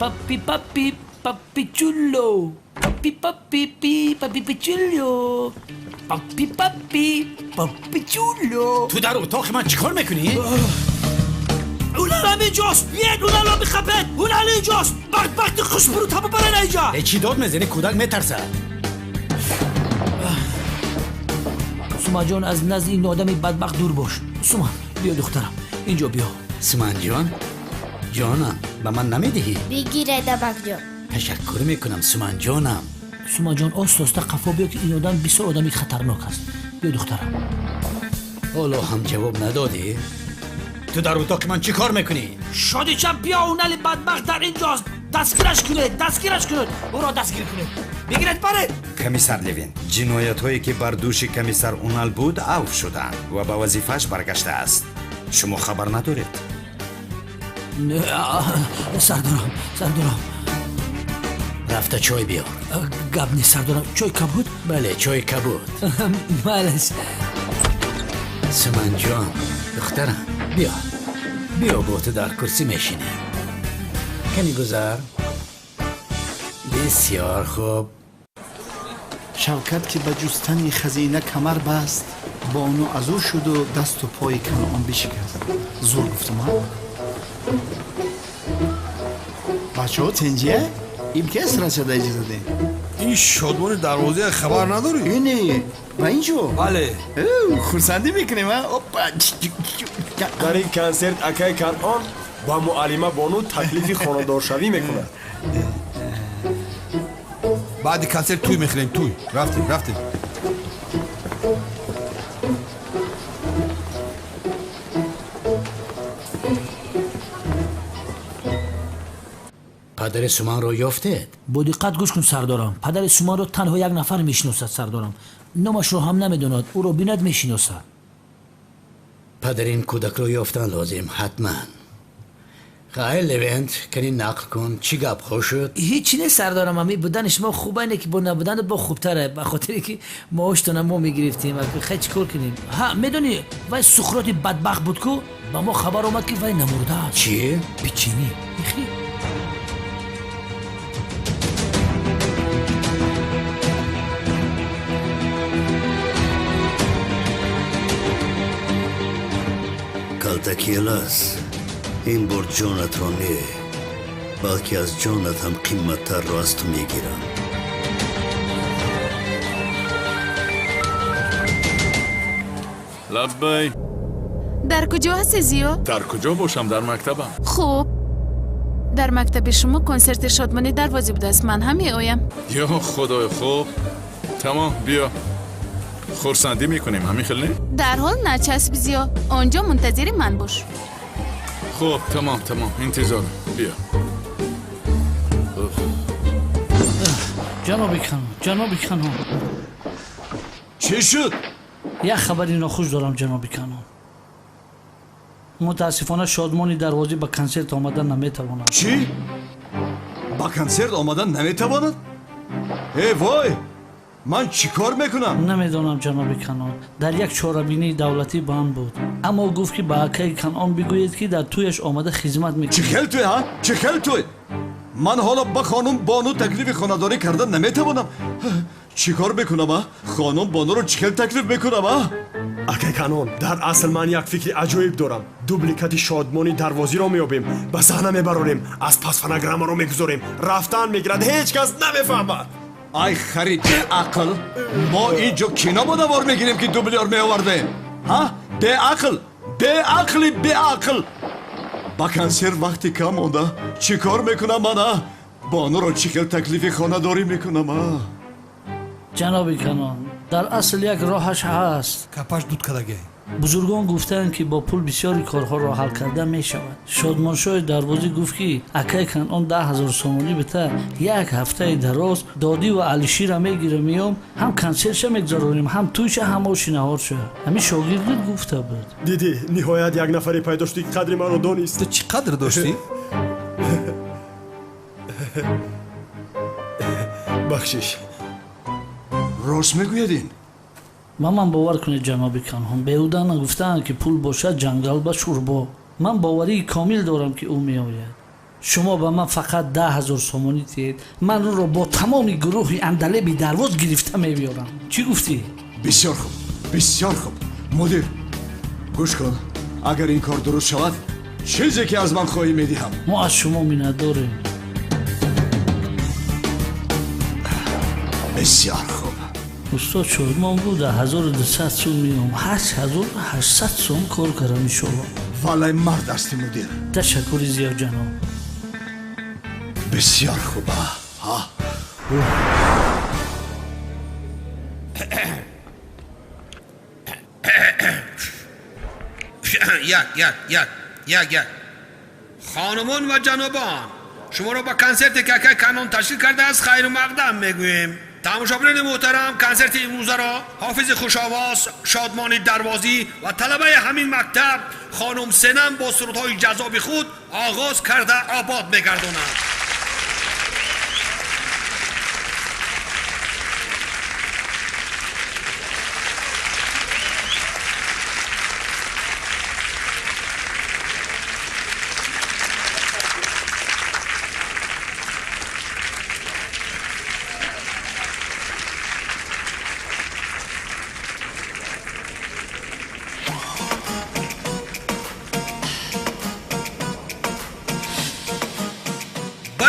Speaker 17: Papi, papi, papichulo. Papi, papi, pi, papi, pichullo. Papi, papi, papichulo.
Speaker 11: Ту дар утоқи ман чӣ кор мекунӣ?
Speaker 17: Унал ҳаминҷост! Биед, уналро бихапед! Унал инҷост! Бадбахти хушбурӯта бибаред инҷа!
Speaker 11: Э, чӣ дод мезанӣ? Кӯдак метарсад.
Speaker 17: Сумаҷон, аз назди ин одами бадбахт дур бош. Сума, биё духтарам, инҷо биё.
Speaker 11: Суманҷон, ҷонам, ба ман намедиҳӣ?
Speaker 19: Бигиред, абакҷон.
Speaker 11: Ташаккур мекунам, Суманҷонам.
Speaker 17: Сумаҷон, оста оста қафо биё, ки ин одам бисёр одами хатарнок аст. Биё духтарам.
Speaker 11: Ҳоло ҳам ҷавоб надодӣ? Ту дар утоқи ман чӣ кор мекунӣ?
Speaker 17: Шодича, биё, унали бадбахт дар инҷост! Дастгираш кунед, дастгираш кунед, ӯро дастгир кунед, бигиред, баред.
Speaker 22: Комиссар Левин, ҷиноятҳое ки бар дӯши комиссар Унал буд, авф шуданд ва ба вазифааш баргаштааст. Шумо хабар надоред?
Speaker 17: Сардорам, сардорам.
Speaker 11: Рафта чой биёр.
Speaker 17: Гап нест, сардорам. Чой кабуд?
Speaker 11: Бале, чойи кабуд.
Speaker 17: Майлаш.
Speaker 11: Суманҷон, духтарам, биё, биё, бо ту дар курсӣ мешинем. Кани гузар. Бисёр хуб.
Speaker 12: Шавкат ки ба ҷустани хазина камар баст, бону аз ӯ шуду дасту пои Канъон бишикаст. Зур гуфтам, а? Бачаҳо тенҷия? Ибкес расада иҷоза дем?
Speaker 21: Ин Шодмони Дарвозия хабар надорӣ?
Speaker 12: Ине, ба ин ҷо?
Speaker 21: Бале.
Speaker 12: Хурсандӣ мекунем, а? Опа!
Speaker 14: Дар ин консерт акаи Канъон ба муаллима Бону таклифи хонадоршавӣ мекунад.
Speaker 21: Баъди консерт тӯй мехӯрем, тӯй. Рафтем, рафтем.
Speaker 11: Падари Суманро ёфтед?
Speaker 17: Бо диққат гӯш кун, сардорам. Падари Суманро танҳо як нафар мешиносад, сардорам. Номашро ҳам намедонад, ӯро бинад, мешиносад.
Speaker 11: Падари ин кӯдакро ёфтан лозим, ҳатман. Хайр, Левент, кани нақл кун, чӣ гапҳо шуд?
Speaker 18: Ҳечи нест, сардорам. Ами будани шумо хуба, ине ки бо набуданат бо хубтаре, ба хотире ки маоштона мо мегирифтем. Хай, чӣ кор кунем? Ҳа, медонӣ, вай Сухроти бадбахт буд ку, ба мо хабар омад, ки вай намурдааст.
Speaker 11: Чӣ?
Speaker 17: Печени мехӣ.
Speaker 7: Калтакелас, ин бор ҷонатро не, балки аз ҷонат ҳам қимматтарро аз ту мегирам.
Speaker 4: Лаббай.
Speaker 1: Дар куҷо ҳастӣ, Зиё?
Speaker 4: Дар куҷо бошам, дар мактабам.
Speaker 1: Хуб, дар мактаби шумо консерти Шодмони Дарвозӣ будааст, ман ҳам меоям.
Speaker 4: Ё худои, хуб, тамом, биё, хурсандӣ мекунем, ҳамин хел не?
Speaker 1: Дарҳол начасб, Зиё, он ҷо мунтазири ман бош.
Speaker 4: Хуб, тамом, тамом, интизорам, биё.
Speaker 17: Ҷаноби Канон, ҷаноби Канон.
Speaker 20: Чӣ шуд?
Speaker 17: Як хабари нохуш дорам, ҷаноби Канон. Мутаассифона, Шодмони Дарвозӣ ба консерт омадан наметавонад.
Speaker 20: Чӣ? Ба консерт омадан наметавонад? Э вой, ман чӣ кор мекунам?
Speaker 17: Намедонам, ҷаноби Канон. Дар як чорабинии давлатӣ банд буд, аммо гуфт, ки ба акаи Канон бигӯед, ки дар тӯяш омада хизмат мекунад.
Speaker 20: Чӣ хел тӯй, ҳа? Чӣ хел тӯй? Ман ҳоло ба хонум Бону таклифи хонадорӣ карда наметавонам. Чӣ кор мекунам, а? Хонум Бонуро чӣ хел таклиф мекунам, а?
Speaker 14: Акай Канон, дар асл ман як фикри аҷоиб дорам. Дубликати Шодмони Дарвозиро меёбем, ба саҳна мебарорем, аз пас фонограммаро мегузорем, рафтан мегирад, ҳеҷ кас намефаҳмад.
Speaker 20: Ай хари беақл, мо ин ҷо кино ба навор мегирем, ки дублёр меовардем, ҳа? Беақл, беақли беақл. Ба консерт вақти кам монда, чӣ кор мекунам ман, а? Бонуро чӣ хел таклифи хонадорӣ мекунам, а?
Speaker 17: Ҷаноби Канон, дар асл як роҳаш ҳаст.
Speaker 21: Капаш дуд кардагай.
Speaker 17: Бузургон гуфтаанд, ки бо пул бисёри корҳоро ҳал карда мешавад. Шодмоншоҳи Дарвозӣ гуфт, ки акай Канон 10 000 сомонӣ бита, як ҳафтаи дароз додӣ ва Алишира мегирам, меём, ҳам консертша мегузаронем, ҳам тӯйша, ҳам оши наҳорша. Ҳамин шогирдит гуфта буд.
Speaker 14: Дидӣ, ниҳоят як нафаре пайдо шуд, ки қадри маро донист.
Speaker 21: Ту чӣ қадр доштӣ?
Speaker 14: Бахшиш.
Speaker 20: Рост мегӯяд ин?
Speaker 17: Ба ман бовар кунед, ҷаноби Канҳон, беҳуда нагуфтаанд, ки пул бошад, ҷангал ба шӯрбо. Ман боварии комил дорам, ки ӯ меояд. Шумо ба ман фақат 10 000 сомонӣ диҳед, ман ӯро бо тамоми гурӯҳи Андалеби Дарвоз гирифта мебиёрам. Чӣ гуфтӣ?
Speaker 20: Бисёр хуб, бисёр хуб. Мудир, гӯш кун, агар ин кор дуруст шавад, чизе ки аз ман хоҳӣ, медиҳам.
Speaker 17: Мо аз шумо миннатдорем.
Speaker 20: Бисёр хуб.
Speaker 17: Устод Шодмон буд, 1200 сум меом, 8800 сум кор кардам, иншолло.
Speaker 20: Валай мард ҳастӣ, мудир.
Speaker 17: Ташаккури зиёд, ҷаноб.
Speaker 20: Бисёр хуб. А
Speaker 21: Як, як, як, як, як. Хонумон ва ҷанобон, шуморо ба консерте, ки акай Канон ташкил кардааст, хайру мақдам мегӯем. Тамошобинони муҳтарам, консерти имрӯзаро ҳофизи хушовоз Шодмони Дарвозӣ ва талабаи ҳамин мактаб хонум Сенам бо сурудҳои ҷаззоби худ оғоз карда обод мегардонад.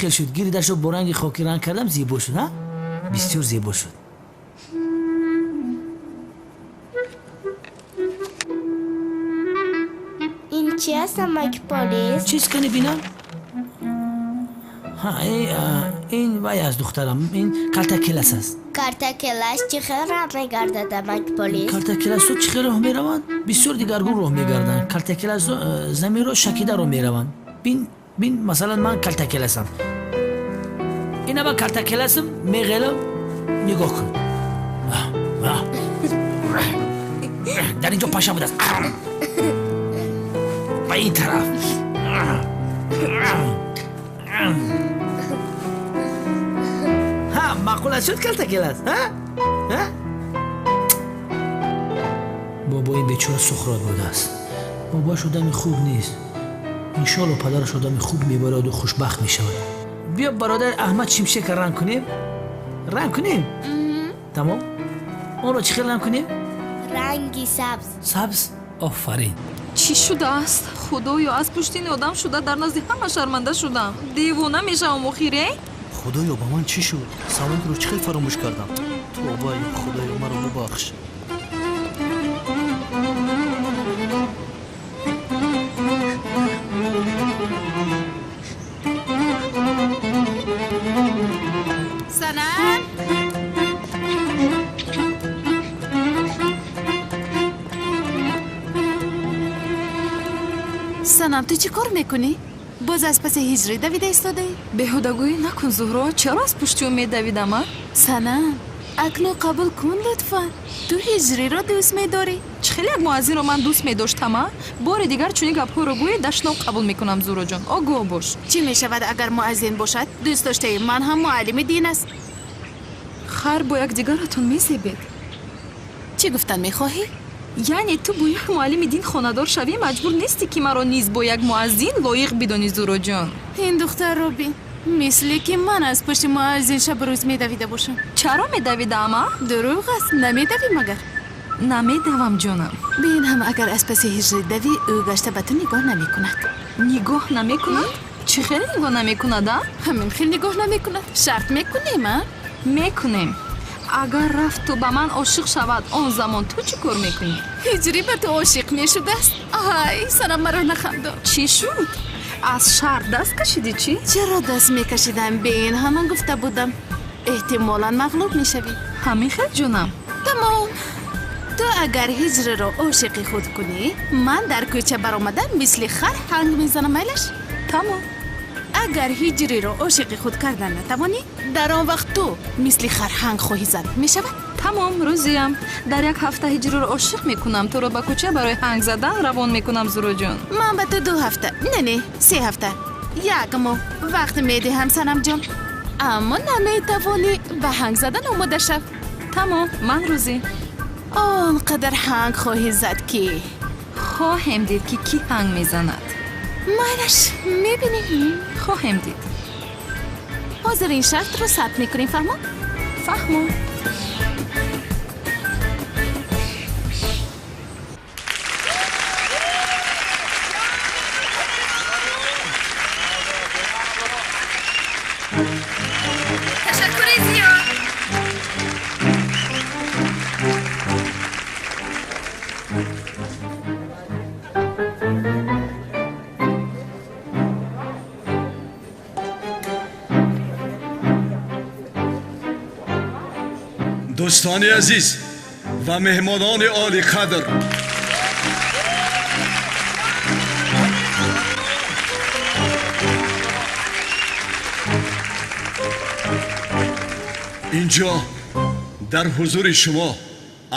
Speaker 17: хел шуд? Гирдашро бо ранги хокӣ ранг кардам, зебо шуд, ҳа? Бисёр зебо шуд.
Speaker 19: Ин чи аст, амаки полис?
Speaker 17: Чиз кани бинам? Ҳа, ин вай аст, духтарам, ин калтакелас аст.
Speaker 19: Картакелаш чӣ хел роҳ мегардад, амаки полис?
Speaker 17: Калтакеласҳо чӣ хел роҳ мераванд? Бисёр дигаргун роҳ мегарданд. Калтакеласҳо заминро шакида роҳ мераванд. Бин, бин, масалан, ман калтакеласам. Ина ман калтакеласам, меғелам, нигоҳ кун. Дар ин ҷо паша будааст. Ба ин тараф. Ҳа, маъқул аст шуд калтакелас, ҳа? Ҳа? Бобои бечора Сухрот будааст. Бобоаш одами хуб нест. Иншоалло падараш одами хуб мебарояду хушбахт мешавад. Биё, бародари Аҳмад Шимшека ранг кунем? Ранг кунем? Тамом. Онро чӣ хел ранг кунем?
Speaker 19: Ранги сабз.
Speaker 17: Сабз? Офарин.
Speaker 1: Чӣ шудааст? Худоё, аз пушти ин одам шуда дар назди ҳама шарманда шудам. Девона мешавам охире?
Speaker 9: Худоё, ба ман чӣ шуд? Савандро чӣ хел фаромӯш кардам? Тобаи, Худоё, маро бубахш.
Speaker 8: Санам! Санам, ту чӣ кор мекунӣ? Боз аз паси ҳиҷрӣ давида истодаӣ?
Speaker 1: Беҳудагӯӣ накун, Зуҳро. Чаро аз пушти ӯ медавидам, а?
Speaker 8: Санам, акнун қабул кун лутфан. Ту ҳиҷриро дӯст медорӣ.
Speaker 1: Чӣ хел як муаззинро ман дӯст медоштам, а? Бори дигар чунин гапҳоро гӯӣ, дашном қабул мекунам, Зуҳроҷон. Огоҳ бош.
Speaker 8: Чӣ мешавад, агар муаззин бошад? Дӯст доштаи ман ҳам муаллими дин аст.
Speaker 1: Хар бо якдигаратон мезебед.
Speaker 8: Чӣ гуфтан мехоҳӣ?
Speaker 1: Яъне ту бо як муаллими дин хонадор шавӣ, маҷбур нестӣ, ки маро низ бо як муаззин лоиқ бидонӣ, Зуҳроҷон.
Speaker 8: Ин духтарро бин, мисле ки ман аз пушти муаззин шабу рӯз медавида бошам.
Speaker 1: Чаро медавидаам, а?
Speaker 8: Дурӯғ аст, намедавӣ магар?
Speaker 1: Намедавам, ҷонам.
Speaker 8: Бин ҳам, агар аз паси ҳиҷрӣ давӣ, ӯ гашта ба ту нигоҳ намекунад.
Speaker 1: Нигоҳ намекунад? Чӣ хел нигоҳ намекунад, а?
Speaker 8: Ҳамин хел нигоҳ намекунад. Шарт мекунем, а?
Speaker 1: Мекунем. Агар рафт ту ба ман ошиқ шавад, он замон ту чӣ кор мекунӣ?
Speaker 8: Ҳиҷрӣ ба ту ошиқ мешудааст? Ай, Санам, маро нахандон.
Speaker 1: Чӣ шуд? Аз шарт даст кашидӣ, чӣ?
Speaker 8: Чаро даст мекашидам? Бе ин ҳаман гуфта будам. Эҳтимолан мағлуб мешавӣ.
Speaker 1: Ҳамин хел, ҷонам?
Speaker 8: Тамом. Ту агар ҳиҷриро ошиқи худ кунӣ, ман дар кӯча баромада мисли хар ҳанг мезанам, майлаш?
Speaker 1: Тамом.
Speaker 8: Агар ҳиҷриро ошиқи худ кардан натавонӣ, дар он вақт ту мисли хар ҳанг хоҳӣ зад. Мешавад?
Speaker 1: Тамом, рӯзиям. Дар як ҳафта ҳиҷриро ошиқ мекунам, туро ба кӯча барои ҳанг задан равон мекунам, Зуҳроҷон.
Speaker 8: Ман ба ту 2 ҳафта, не, не, 3 ҳафта, як моҳ вақт медиҳам, Санамҷон. Аммо наметавонӣ ба ҳанг задан омода шав.
Speaker 1: Тамом, ман рӯзӣ.
Speaker 8: Он қадар ҳанг хоҳӣ зад, ки
Speaker 1: хоҳем дид, ки кӣ ҳанг мезанад.
Speaker 8: Майлаш, мебинем.
Speaker 1: Хоҳем дид.
Speaker 8: Ҳозир ин шартро сабт мекунем, фаҳмо?
Speaker 1: Фаҳмо.
Speaker 15: Ташаккури зиёд.
Speaker 20: Дӯстони азиз ва меҳмонони олиқадр, инҷо дар ҳузури шумо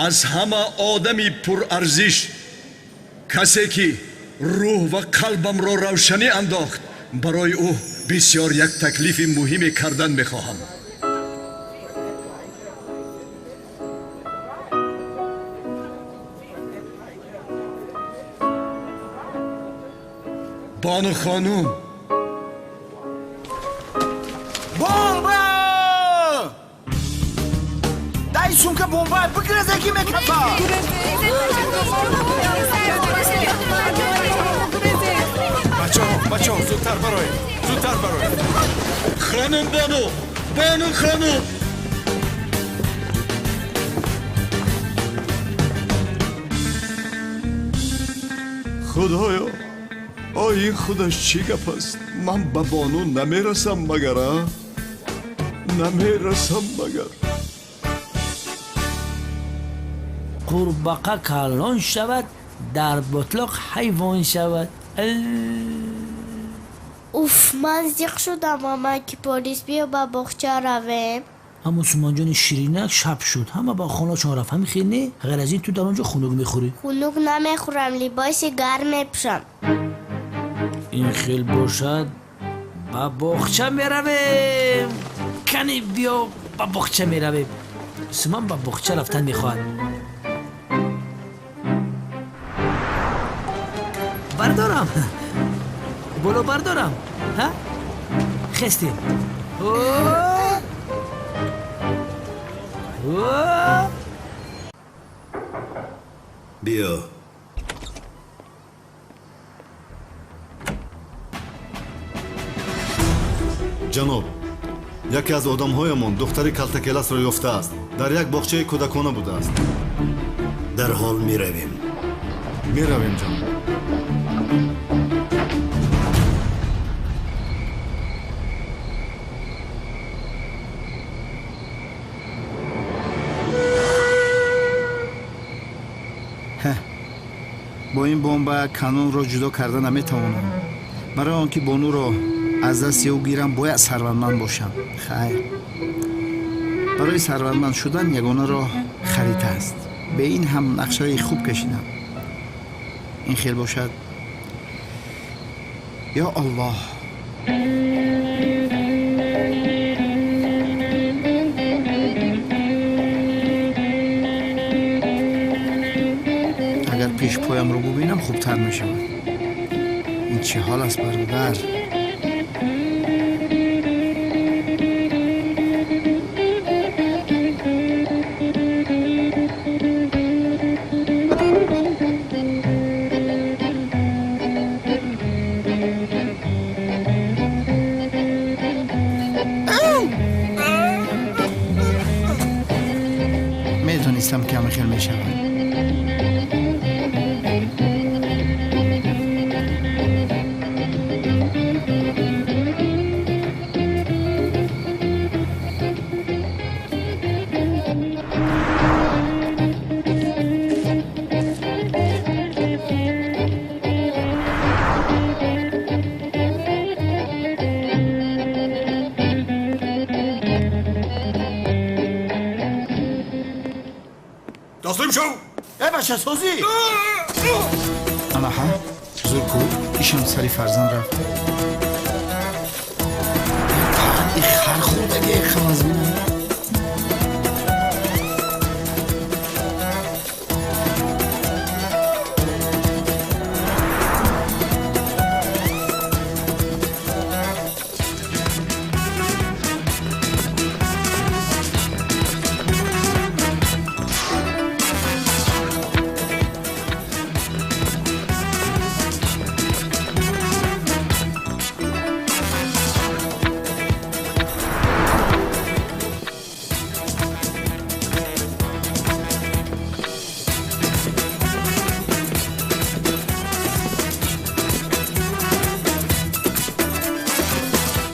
Speaker 20: аз ҳама одами пурарзиш, касе ки рӯҳ ва қалбамро равшанӣ андохт, барои ӯ бисёр як таклифи муҳиме кардан мехоҳам. Бону хонум,
Speaker 2: бомба! Дай сумка бомба, бигрезе ки мекафа!
Speaker 5: Бачаҳо, бачаҳо, зудтар бароед, зудтар бароед.
Speaker 20: Хонум Бону, Бону хонум. Худоё, ой, ин худаш чӣ гап аст? Ман ба Бону намерасам магар, а? Намерасам магар.
Speaker 17: Қурбақа калон шавад, дар ботлоқ ҳайвон шавад.
Speaker 19: Уф, ман зиқ шудам, амаки полис, биё ба боғча равем.
Speaker 17: Аммо Суманҷони ширинак, шаб шуд, ҳама ба хонаашон рафт. Ҳамин хел не? Ғайр аз ин ту дар он ҷо хунук мехӯрӣ.
Speaker 19: Хунук намехӯрам, либоси гарм мепӯшам.
Speaker 17: Ин хел бошад, ба боғча меравем. Кани биё, ба боғча меравем. Суман ба боғча рафтан мехоҳад. Бардорам, боло бардорам. Ҳа, хестем.
Speaker 7: Биё.
Speaker 6: Ҷаноб, яке аз одамҳоямон духтари калтакеласро ёфтааст. Дар як боғчаи кӯдакона будааст.
Speaker 7: Дарҳол меравем.
Speaker 6: Меравем, ҷаноб.
Speaker 12: Бо ин бомба Канонро ҷудо карда наметавонам. Барои он ки Бонуро аз дасти ӯ гирам, бояд сарватманд бошам. Хайр, барои сарватманд шудан ягона роҳ харита аст. Бе ин ҳам нақшаи хуб кашидам. Ин хел бошад. Ё Аллоҳ! Агар пешпоямро бубинам, хубтар мешавад. Ин чӣ ҳол аст, бародар? Медонистам, ки ҳама хел мешавад. Бачасозӣ! Анаҳа, зурку, ишам сари фарзанд рафт. И хар хӯрдаги хаваз бинам.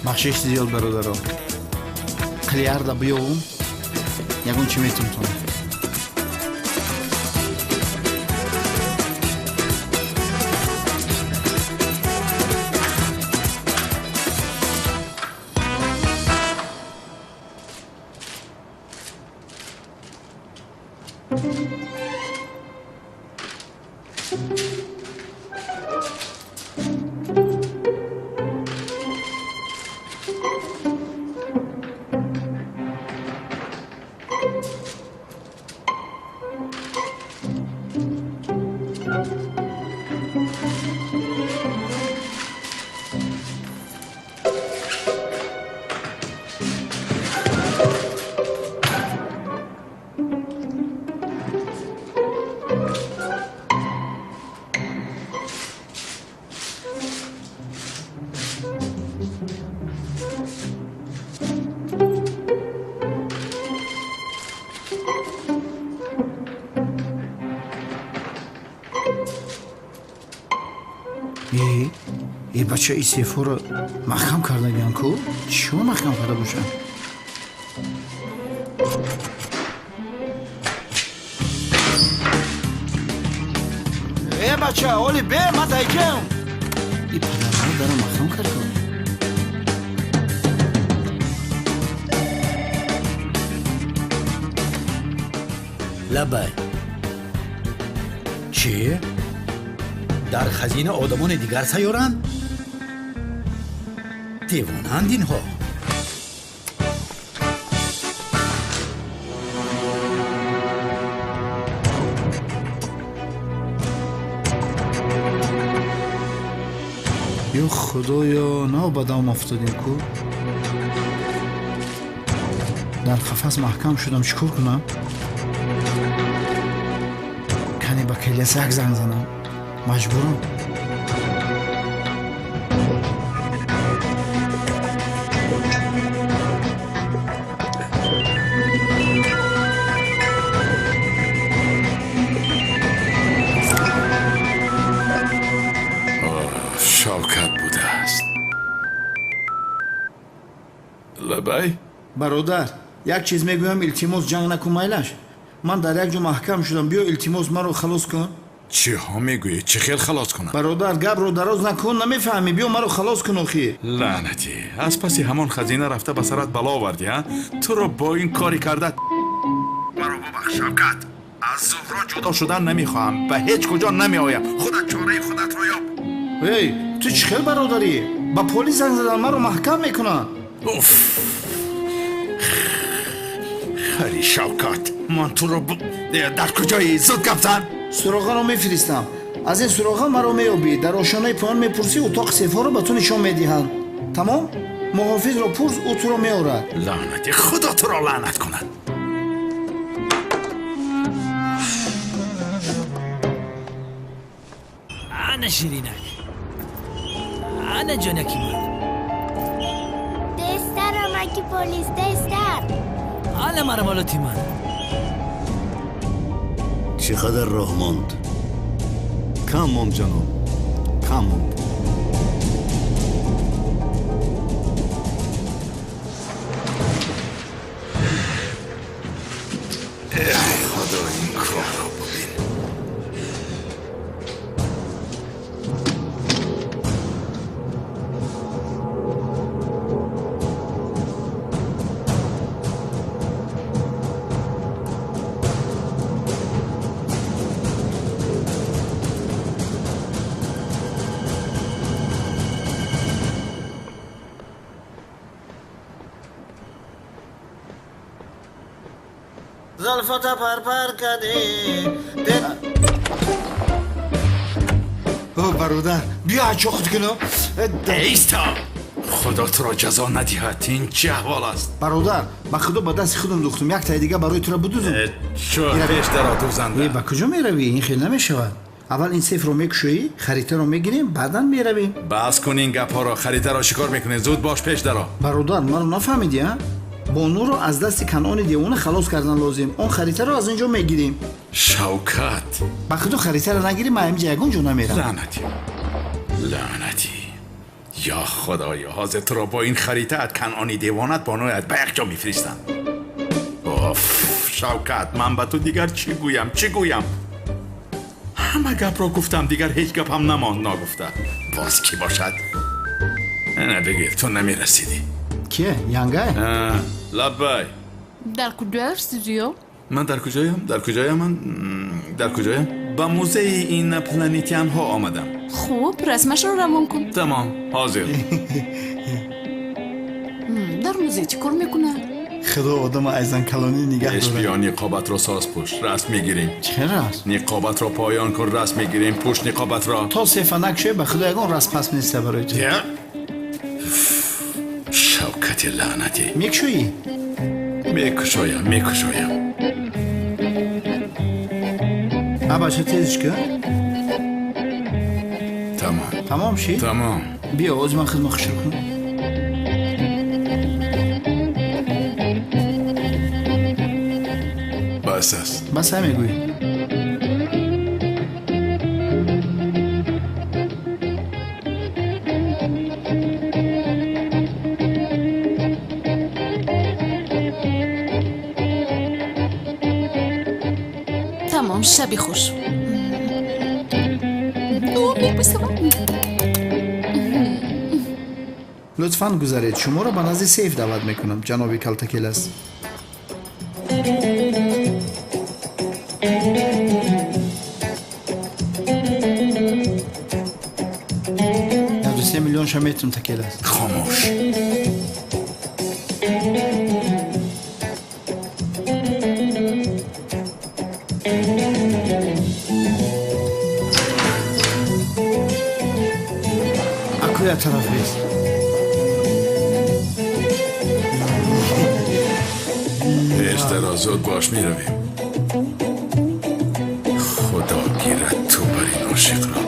Speaker 12: Бахшиш зиёд, бародаро. Қилиарда биёвум, ягон чӣ метумтонам. Э, бача, и сейфҳоро маҳкам кардагиан ку? Чиро маҳкам карда бошанд? Э, бача, оли бе, ман дайкам. И падарҳо дара маҳкам кард ку.
Speaker 11: Лабай, чӣ? Дар хазина одамони дигар сайёранд? Девонаанд инҳо.
Speaker 12: Ё худоё, нав ба дам афтодем ку. Дар қафас маҳкам шудам, чӣ кор кунам? Кане ба келиас як занг занам, маҷбурам.
Speaker 4: Шавкат будааст. Лабай.
Speaker 12: Бародар, як чиз мегӯям, илтимос, ҷанг накун, майлаш. Ман дар як ҷо маҳкам шудам, биё, илтимос, маро халос кун.
Speaker 4: Чиҳо мегӯӣ? Чӣ хел халос кунам?
Speaker 12: Бародар, гапро дароз накун, намефаҳмӣ, биё, маро халос кун охӣ.
Speaker 4: Лаънатӣ, аз паси ҳамон хазина рафта ба сарат бало овардӣ, а? Туро бо ин кори карда. Маро бубахш, Шавкат, аз Зуҳро ҷудо шудан намехоҳам, ба ҳеҷ куҷо намеоям, худат чораи худатро ёб.
Speaker 12: Эй, ту чӣ хел бародарӣ? Ба полис занг задан, маро маҳкам мекунанд.
Speaker 4: Уф, хари Шавкат, ман туро дар куҷоӣ? Зуд гап зан.
Speaker 12: Суроғаро мефиристам. Аз ин суроға маро меёбӣ. Дар ошонаи поён мепурсӣ, утоқи сейфҳоро ба ту нишон медиҳанд. Тамом, муҳофизро пурс, ӯ туро меорад.
Speaker 4: Лаънати худо туро лаънат кунад.
Speaker 17: Ана ширинак, ана ҷонаки ман.
Speaker 19: Тезтар, амаки полис, тезтар.
Speaker 17: Ана мармалоти ман.
Speaker 7: Чӣ қадар роҳ монд?
Speaker 6: Кам монд, ҷаноб, кам монд.
Speaker 4: Эй худо, ин кӯҳро бубин.
Speaker 12: Зулфата парпар кардӣ. О, бародар, биё, ачо худ куно.
Speaker 4: Иста, худо туро ҷазо надиҳад, ин чӣ аҳвол аст?
Speaker 12: Бародар, ба худо, ба дасти худам духтум, як таи дига барои туро будузум.
Speaker 4: Чӯ, пеш даро, дузанда.
Speaker 12: Ба куҷо меравӣ? Ин хел намешавад. Аввал ин сейфро мекушоӣ, харитаро мегирем, баъдан меравем.
Speaker 4: Бас кун ин гапҳоро, харитаро чӣ кор мекунӣ? Зуд бош, пеш даро.
Speaker 12: Бародар, маро нафаҳмидӣ, а? Бонуро аз дасти Канъони девона халос кардан лозим. Он харитаро аз ин ҷо мегирем.
Speaker 4: Шавкат,
Speaker 12: ба худо, харитаро нагирем, ман ҳаминҷа ягон ҷо намерам.
Speaker 4: Лаънатӣ, лаънатӣ, ё худоё, ҳозир туро бо ин харитаат Канъони девонат бонуят ба як ҷо мефиристам. Оф, Шавкат, ман ба ту дигар чӣ гӯям, чӣ гӯям? Ҳама гапро гуфтам, дигар ҳеҷ гапам намонд ногуфта. Боз кӣ бошад? Не, бигир, ту намерасидӣ.
Speaker 12: Кие? Янгай?
Speaker 4: Лаббай.
Speaker 8: Дар куҷояст зиё?
Speaker 4: Ман дар куҷоям? Дар куҷоям ман? Дар куҷоям? Ба музеи инопланетянҳо омадам.
Speaker 8: Хуб, расмашро равон кун.
Speaker 4: Тамом, ҳозир.
Speaker 8: Дар музей чӣ кор мекунад?
Speaker 12: Худо одама аз занкалонӣ нигаҳ
Speaker 4: Пеш
Speaker 12: дорад.
Speaker 4: биё, ниқобатро соз пӯш, расм мегирем.
Speaker 12: Чӣ расм?
Speaker 4: Ниқобатро поён кун, расм мегирем. Пӯш ниқобатро.
Speaker 12: То сефа накушоӣ, ба худо, ягон расм пас неста барои ту.
Speaker 4: Шавкати лаънатӣ.
Speaker 12: Мекушоӣ?
Speaker 4: Мекушоям, мекушоям.
Speaker 12: А, бача, тезш кун.
Speaker 4: Тамом.
Speaker 12: Тамом шид?
Speaker 4: Тамом.
Speaker 12: Биё, ози ман хидмат хушр кун.
Speaker 4: Бас аст.
Speaker 12: Бас ҳа мегӯӣ.
Speaker 8: Тамом, шаби хуш. Мебӯсам.
Speaker 12: Лутфан гузаред, шуморо ба назди сейф даъват мекунам, ҷаноби Калтакелас. 93 миллионша метум, Такелас.
Speaker 4: Хомӯш.
Speaker 12: Акуя тараф бес.
Speaker 4: Пештар озод бош, меравем. Худо гирад ту бар ин ошиқро.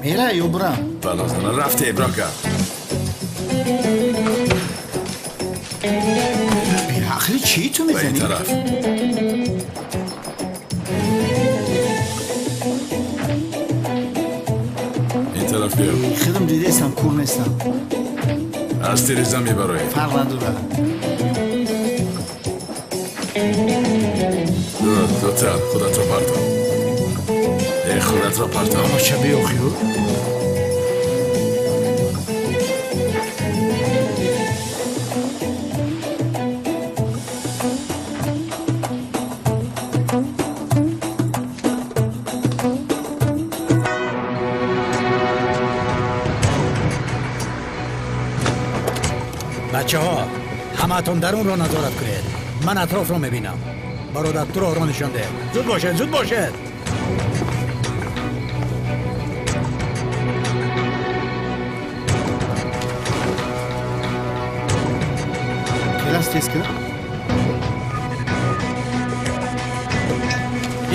Speaker 12: Мера ё бурам?
Speaker 4: Балозана рафте, ибро кард.
Speaker 12: Беақли чӣ ту
Speaker 4: Ба ин
Speaker 12: мезанӣ?
Speaker 4: тараф. Ин тараф биё.
Speaker 12: Худам дидестам, кур нестам.
Speaker 4: Аз тиреза мебароем.
Speaker 12: Фарқ надорад.
Speaker 4: Зудтар худатро партов. Э, худатро партов.
Speaker 12: Бача, биёхиё.
Speaker 11: Бачаҳо, ҳамаатон дарунро назорат кунед, ман атрофро мебинам. Бародар, ту роҳро нишон деҳ. Зуд бошед, зуд бошед.
Speaker 12: Келас, тез кир.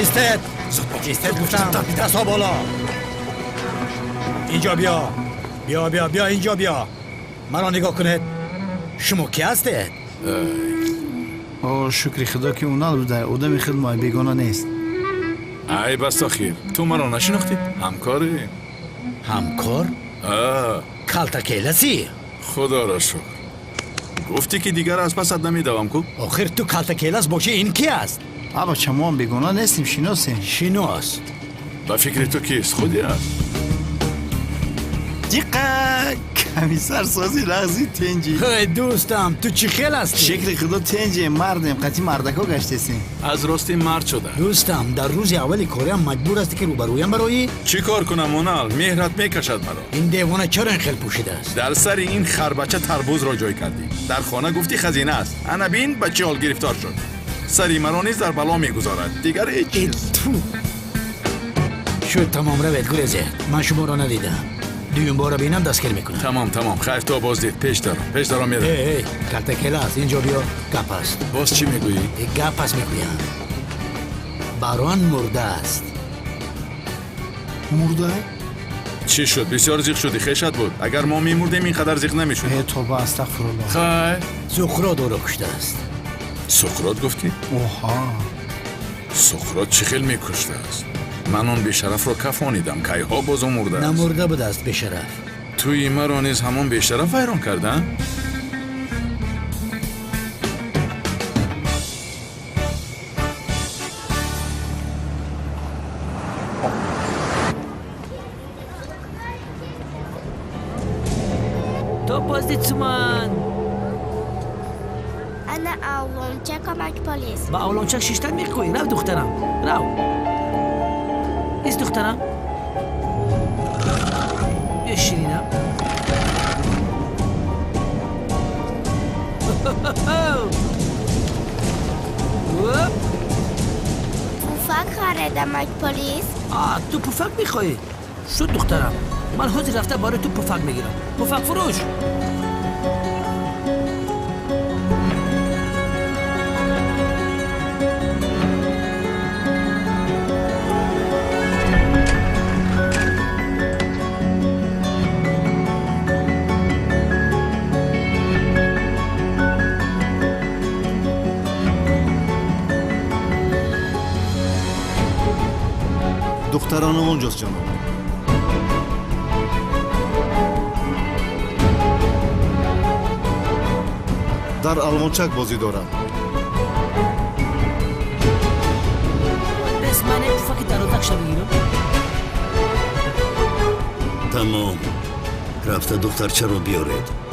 Speaker 11: Истед, истед гуфтам! Дастҳо боло! Инҷо биё, биё, биё, биё, инҷо биё. Маро нигоҳ кунед. Шумо кӣ ҳастед?
Speaker 12: О, шукри худо, ки унал буда, одами худ мо, бегона нест.
Speaker 4: Ай бастохир, ту маро нашинохтӣ? Ҳамкорӣ.
Speaker 11: Ҳамкор? Калтакеласӣ?
Speaker 4: Худоро шукр, гуфтӣ, ки дигар аз пасат намедавам ку.
Speaker 11: Охир ту калтакелас бошӣ, ин ки аст?
Speaker 12: А бача, мо ҳам бегона нестем, шиносем.
Speaker 11: Шинос?
Speaker 4: Ба фикри ту кист? Худи аст.
Speaker 12: Диққат, комиссар, сози лағзи, тенҷи.
Speaker 11: Ҳей, дӯстам, ту чӣ хел ҳастӣ?
Speaker 12: Шукри худо, тенҷе, мардем, қатъи мардако гаштесем.
Speaker 4: Аз рости мард шуда.
Speaker 11: Дӯстам, дар рӯзи аввали кориам маҷбур ҳастӣ, ки рӯбарӯям бароӣ.
Speaker 4: Чӣ кор кунам, Онал? Меҳрат мекашад маро.
Speaker 11: Ин девона чаро ин хел пӯшидааст?
Speaker 4: Дар сари ин харбача тарбузро ҷой кардӣ. Дар хона гуфтӣ хазина аст. Ана бин, ба чӣ ҳол гирифтор шуд. Сари маро низ дар бало мегузорад. Дигар ҳеҷ чиз.
Speaker 11: Шуд, тамом, равед, гурезед. Ман шуморо надидам. Дуюм бора бинам, дастгир мекунам.
Speaker 4: Тамом, тамом, хайр, то боздид. Пеш даро, пеш даро, меравем.
Speaker 11: Эй, эй, Калтакелас, инҷо биё, гап аст.
Speaker 4: Боз чӣ мегӯӣ?
Speaker 11: Гап аст, мегӯям. Барон мурдааст.
Speaker 12: Мурда?
Speaker 4: Чӣ шуд? Бисёр зиқ шудӣ. Хешат буд. Агар мо мемурдем, ин қадар зиқ намешудӣ.
Speaker 12: Э, тоба, астағфирулло.
Speaker 4: Хайр.
Speaker 11: Суқрот ӯро куштааст.
Speaker 4: Суқрот гуфтӣ?
Speaker 12: Оҳа.
Speaker 4: Суқрот чӣ хел мекуштааст? Ман он бешарафро кафонидам. Кайҳо боз ӯ мурдааст?
Speaker 11: Намурда будааст бешараф.
Speaker 4: Тӯи маро низ ҳамон бешараф вайрон карда?
Speaker 17: То боздид, Суман.
Speaker 19: Ана авлонча, камак полис.
Speaker 17: Ба авлончак шиштан мехоҳӣ? Рав, духтарам, рав. Ист, духтарам. Биё, ширинам. Оп!
Speaker 19: Пуфак харидамак полис.
Speaker 17: А, ту пуфак мехоҳӣ? Шуд, духтарам, ман ҳозир рафта барои ту пуфак мегирам. Пуфак фурӯш!
Speaker 6: Духтарон онҷост, ҷаноб. Дар алвончак бозӣ дорад.
Speaker 17: Бес, мане.
Speaker 7: Тамом, рафта духтарчаро биёред.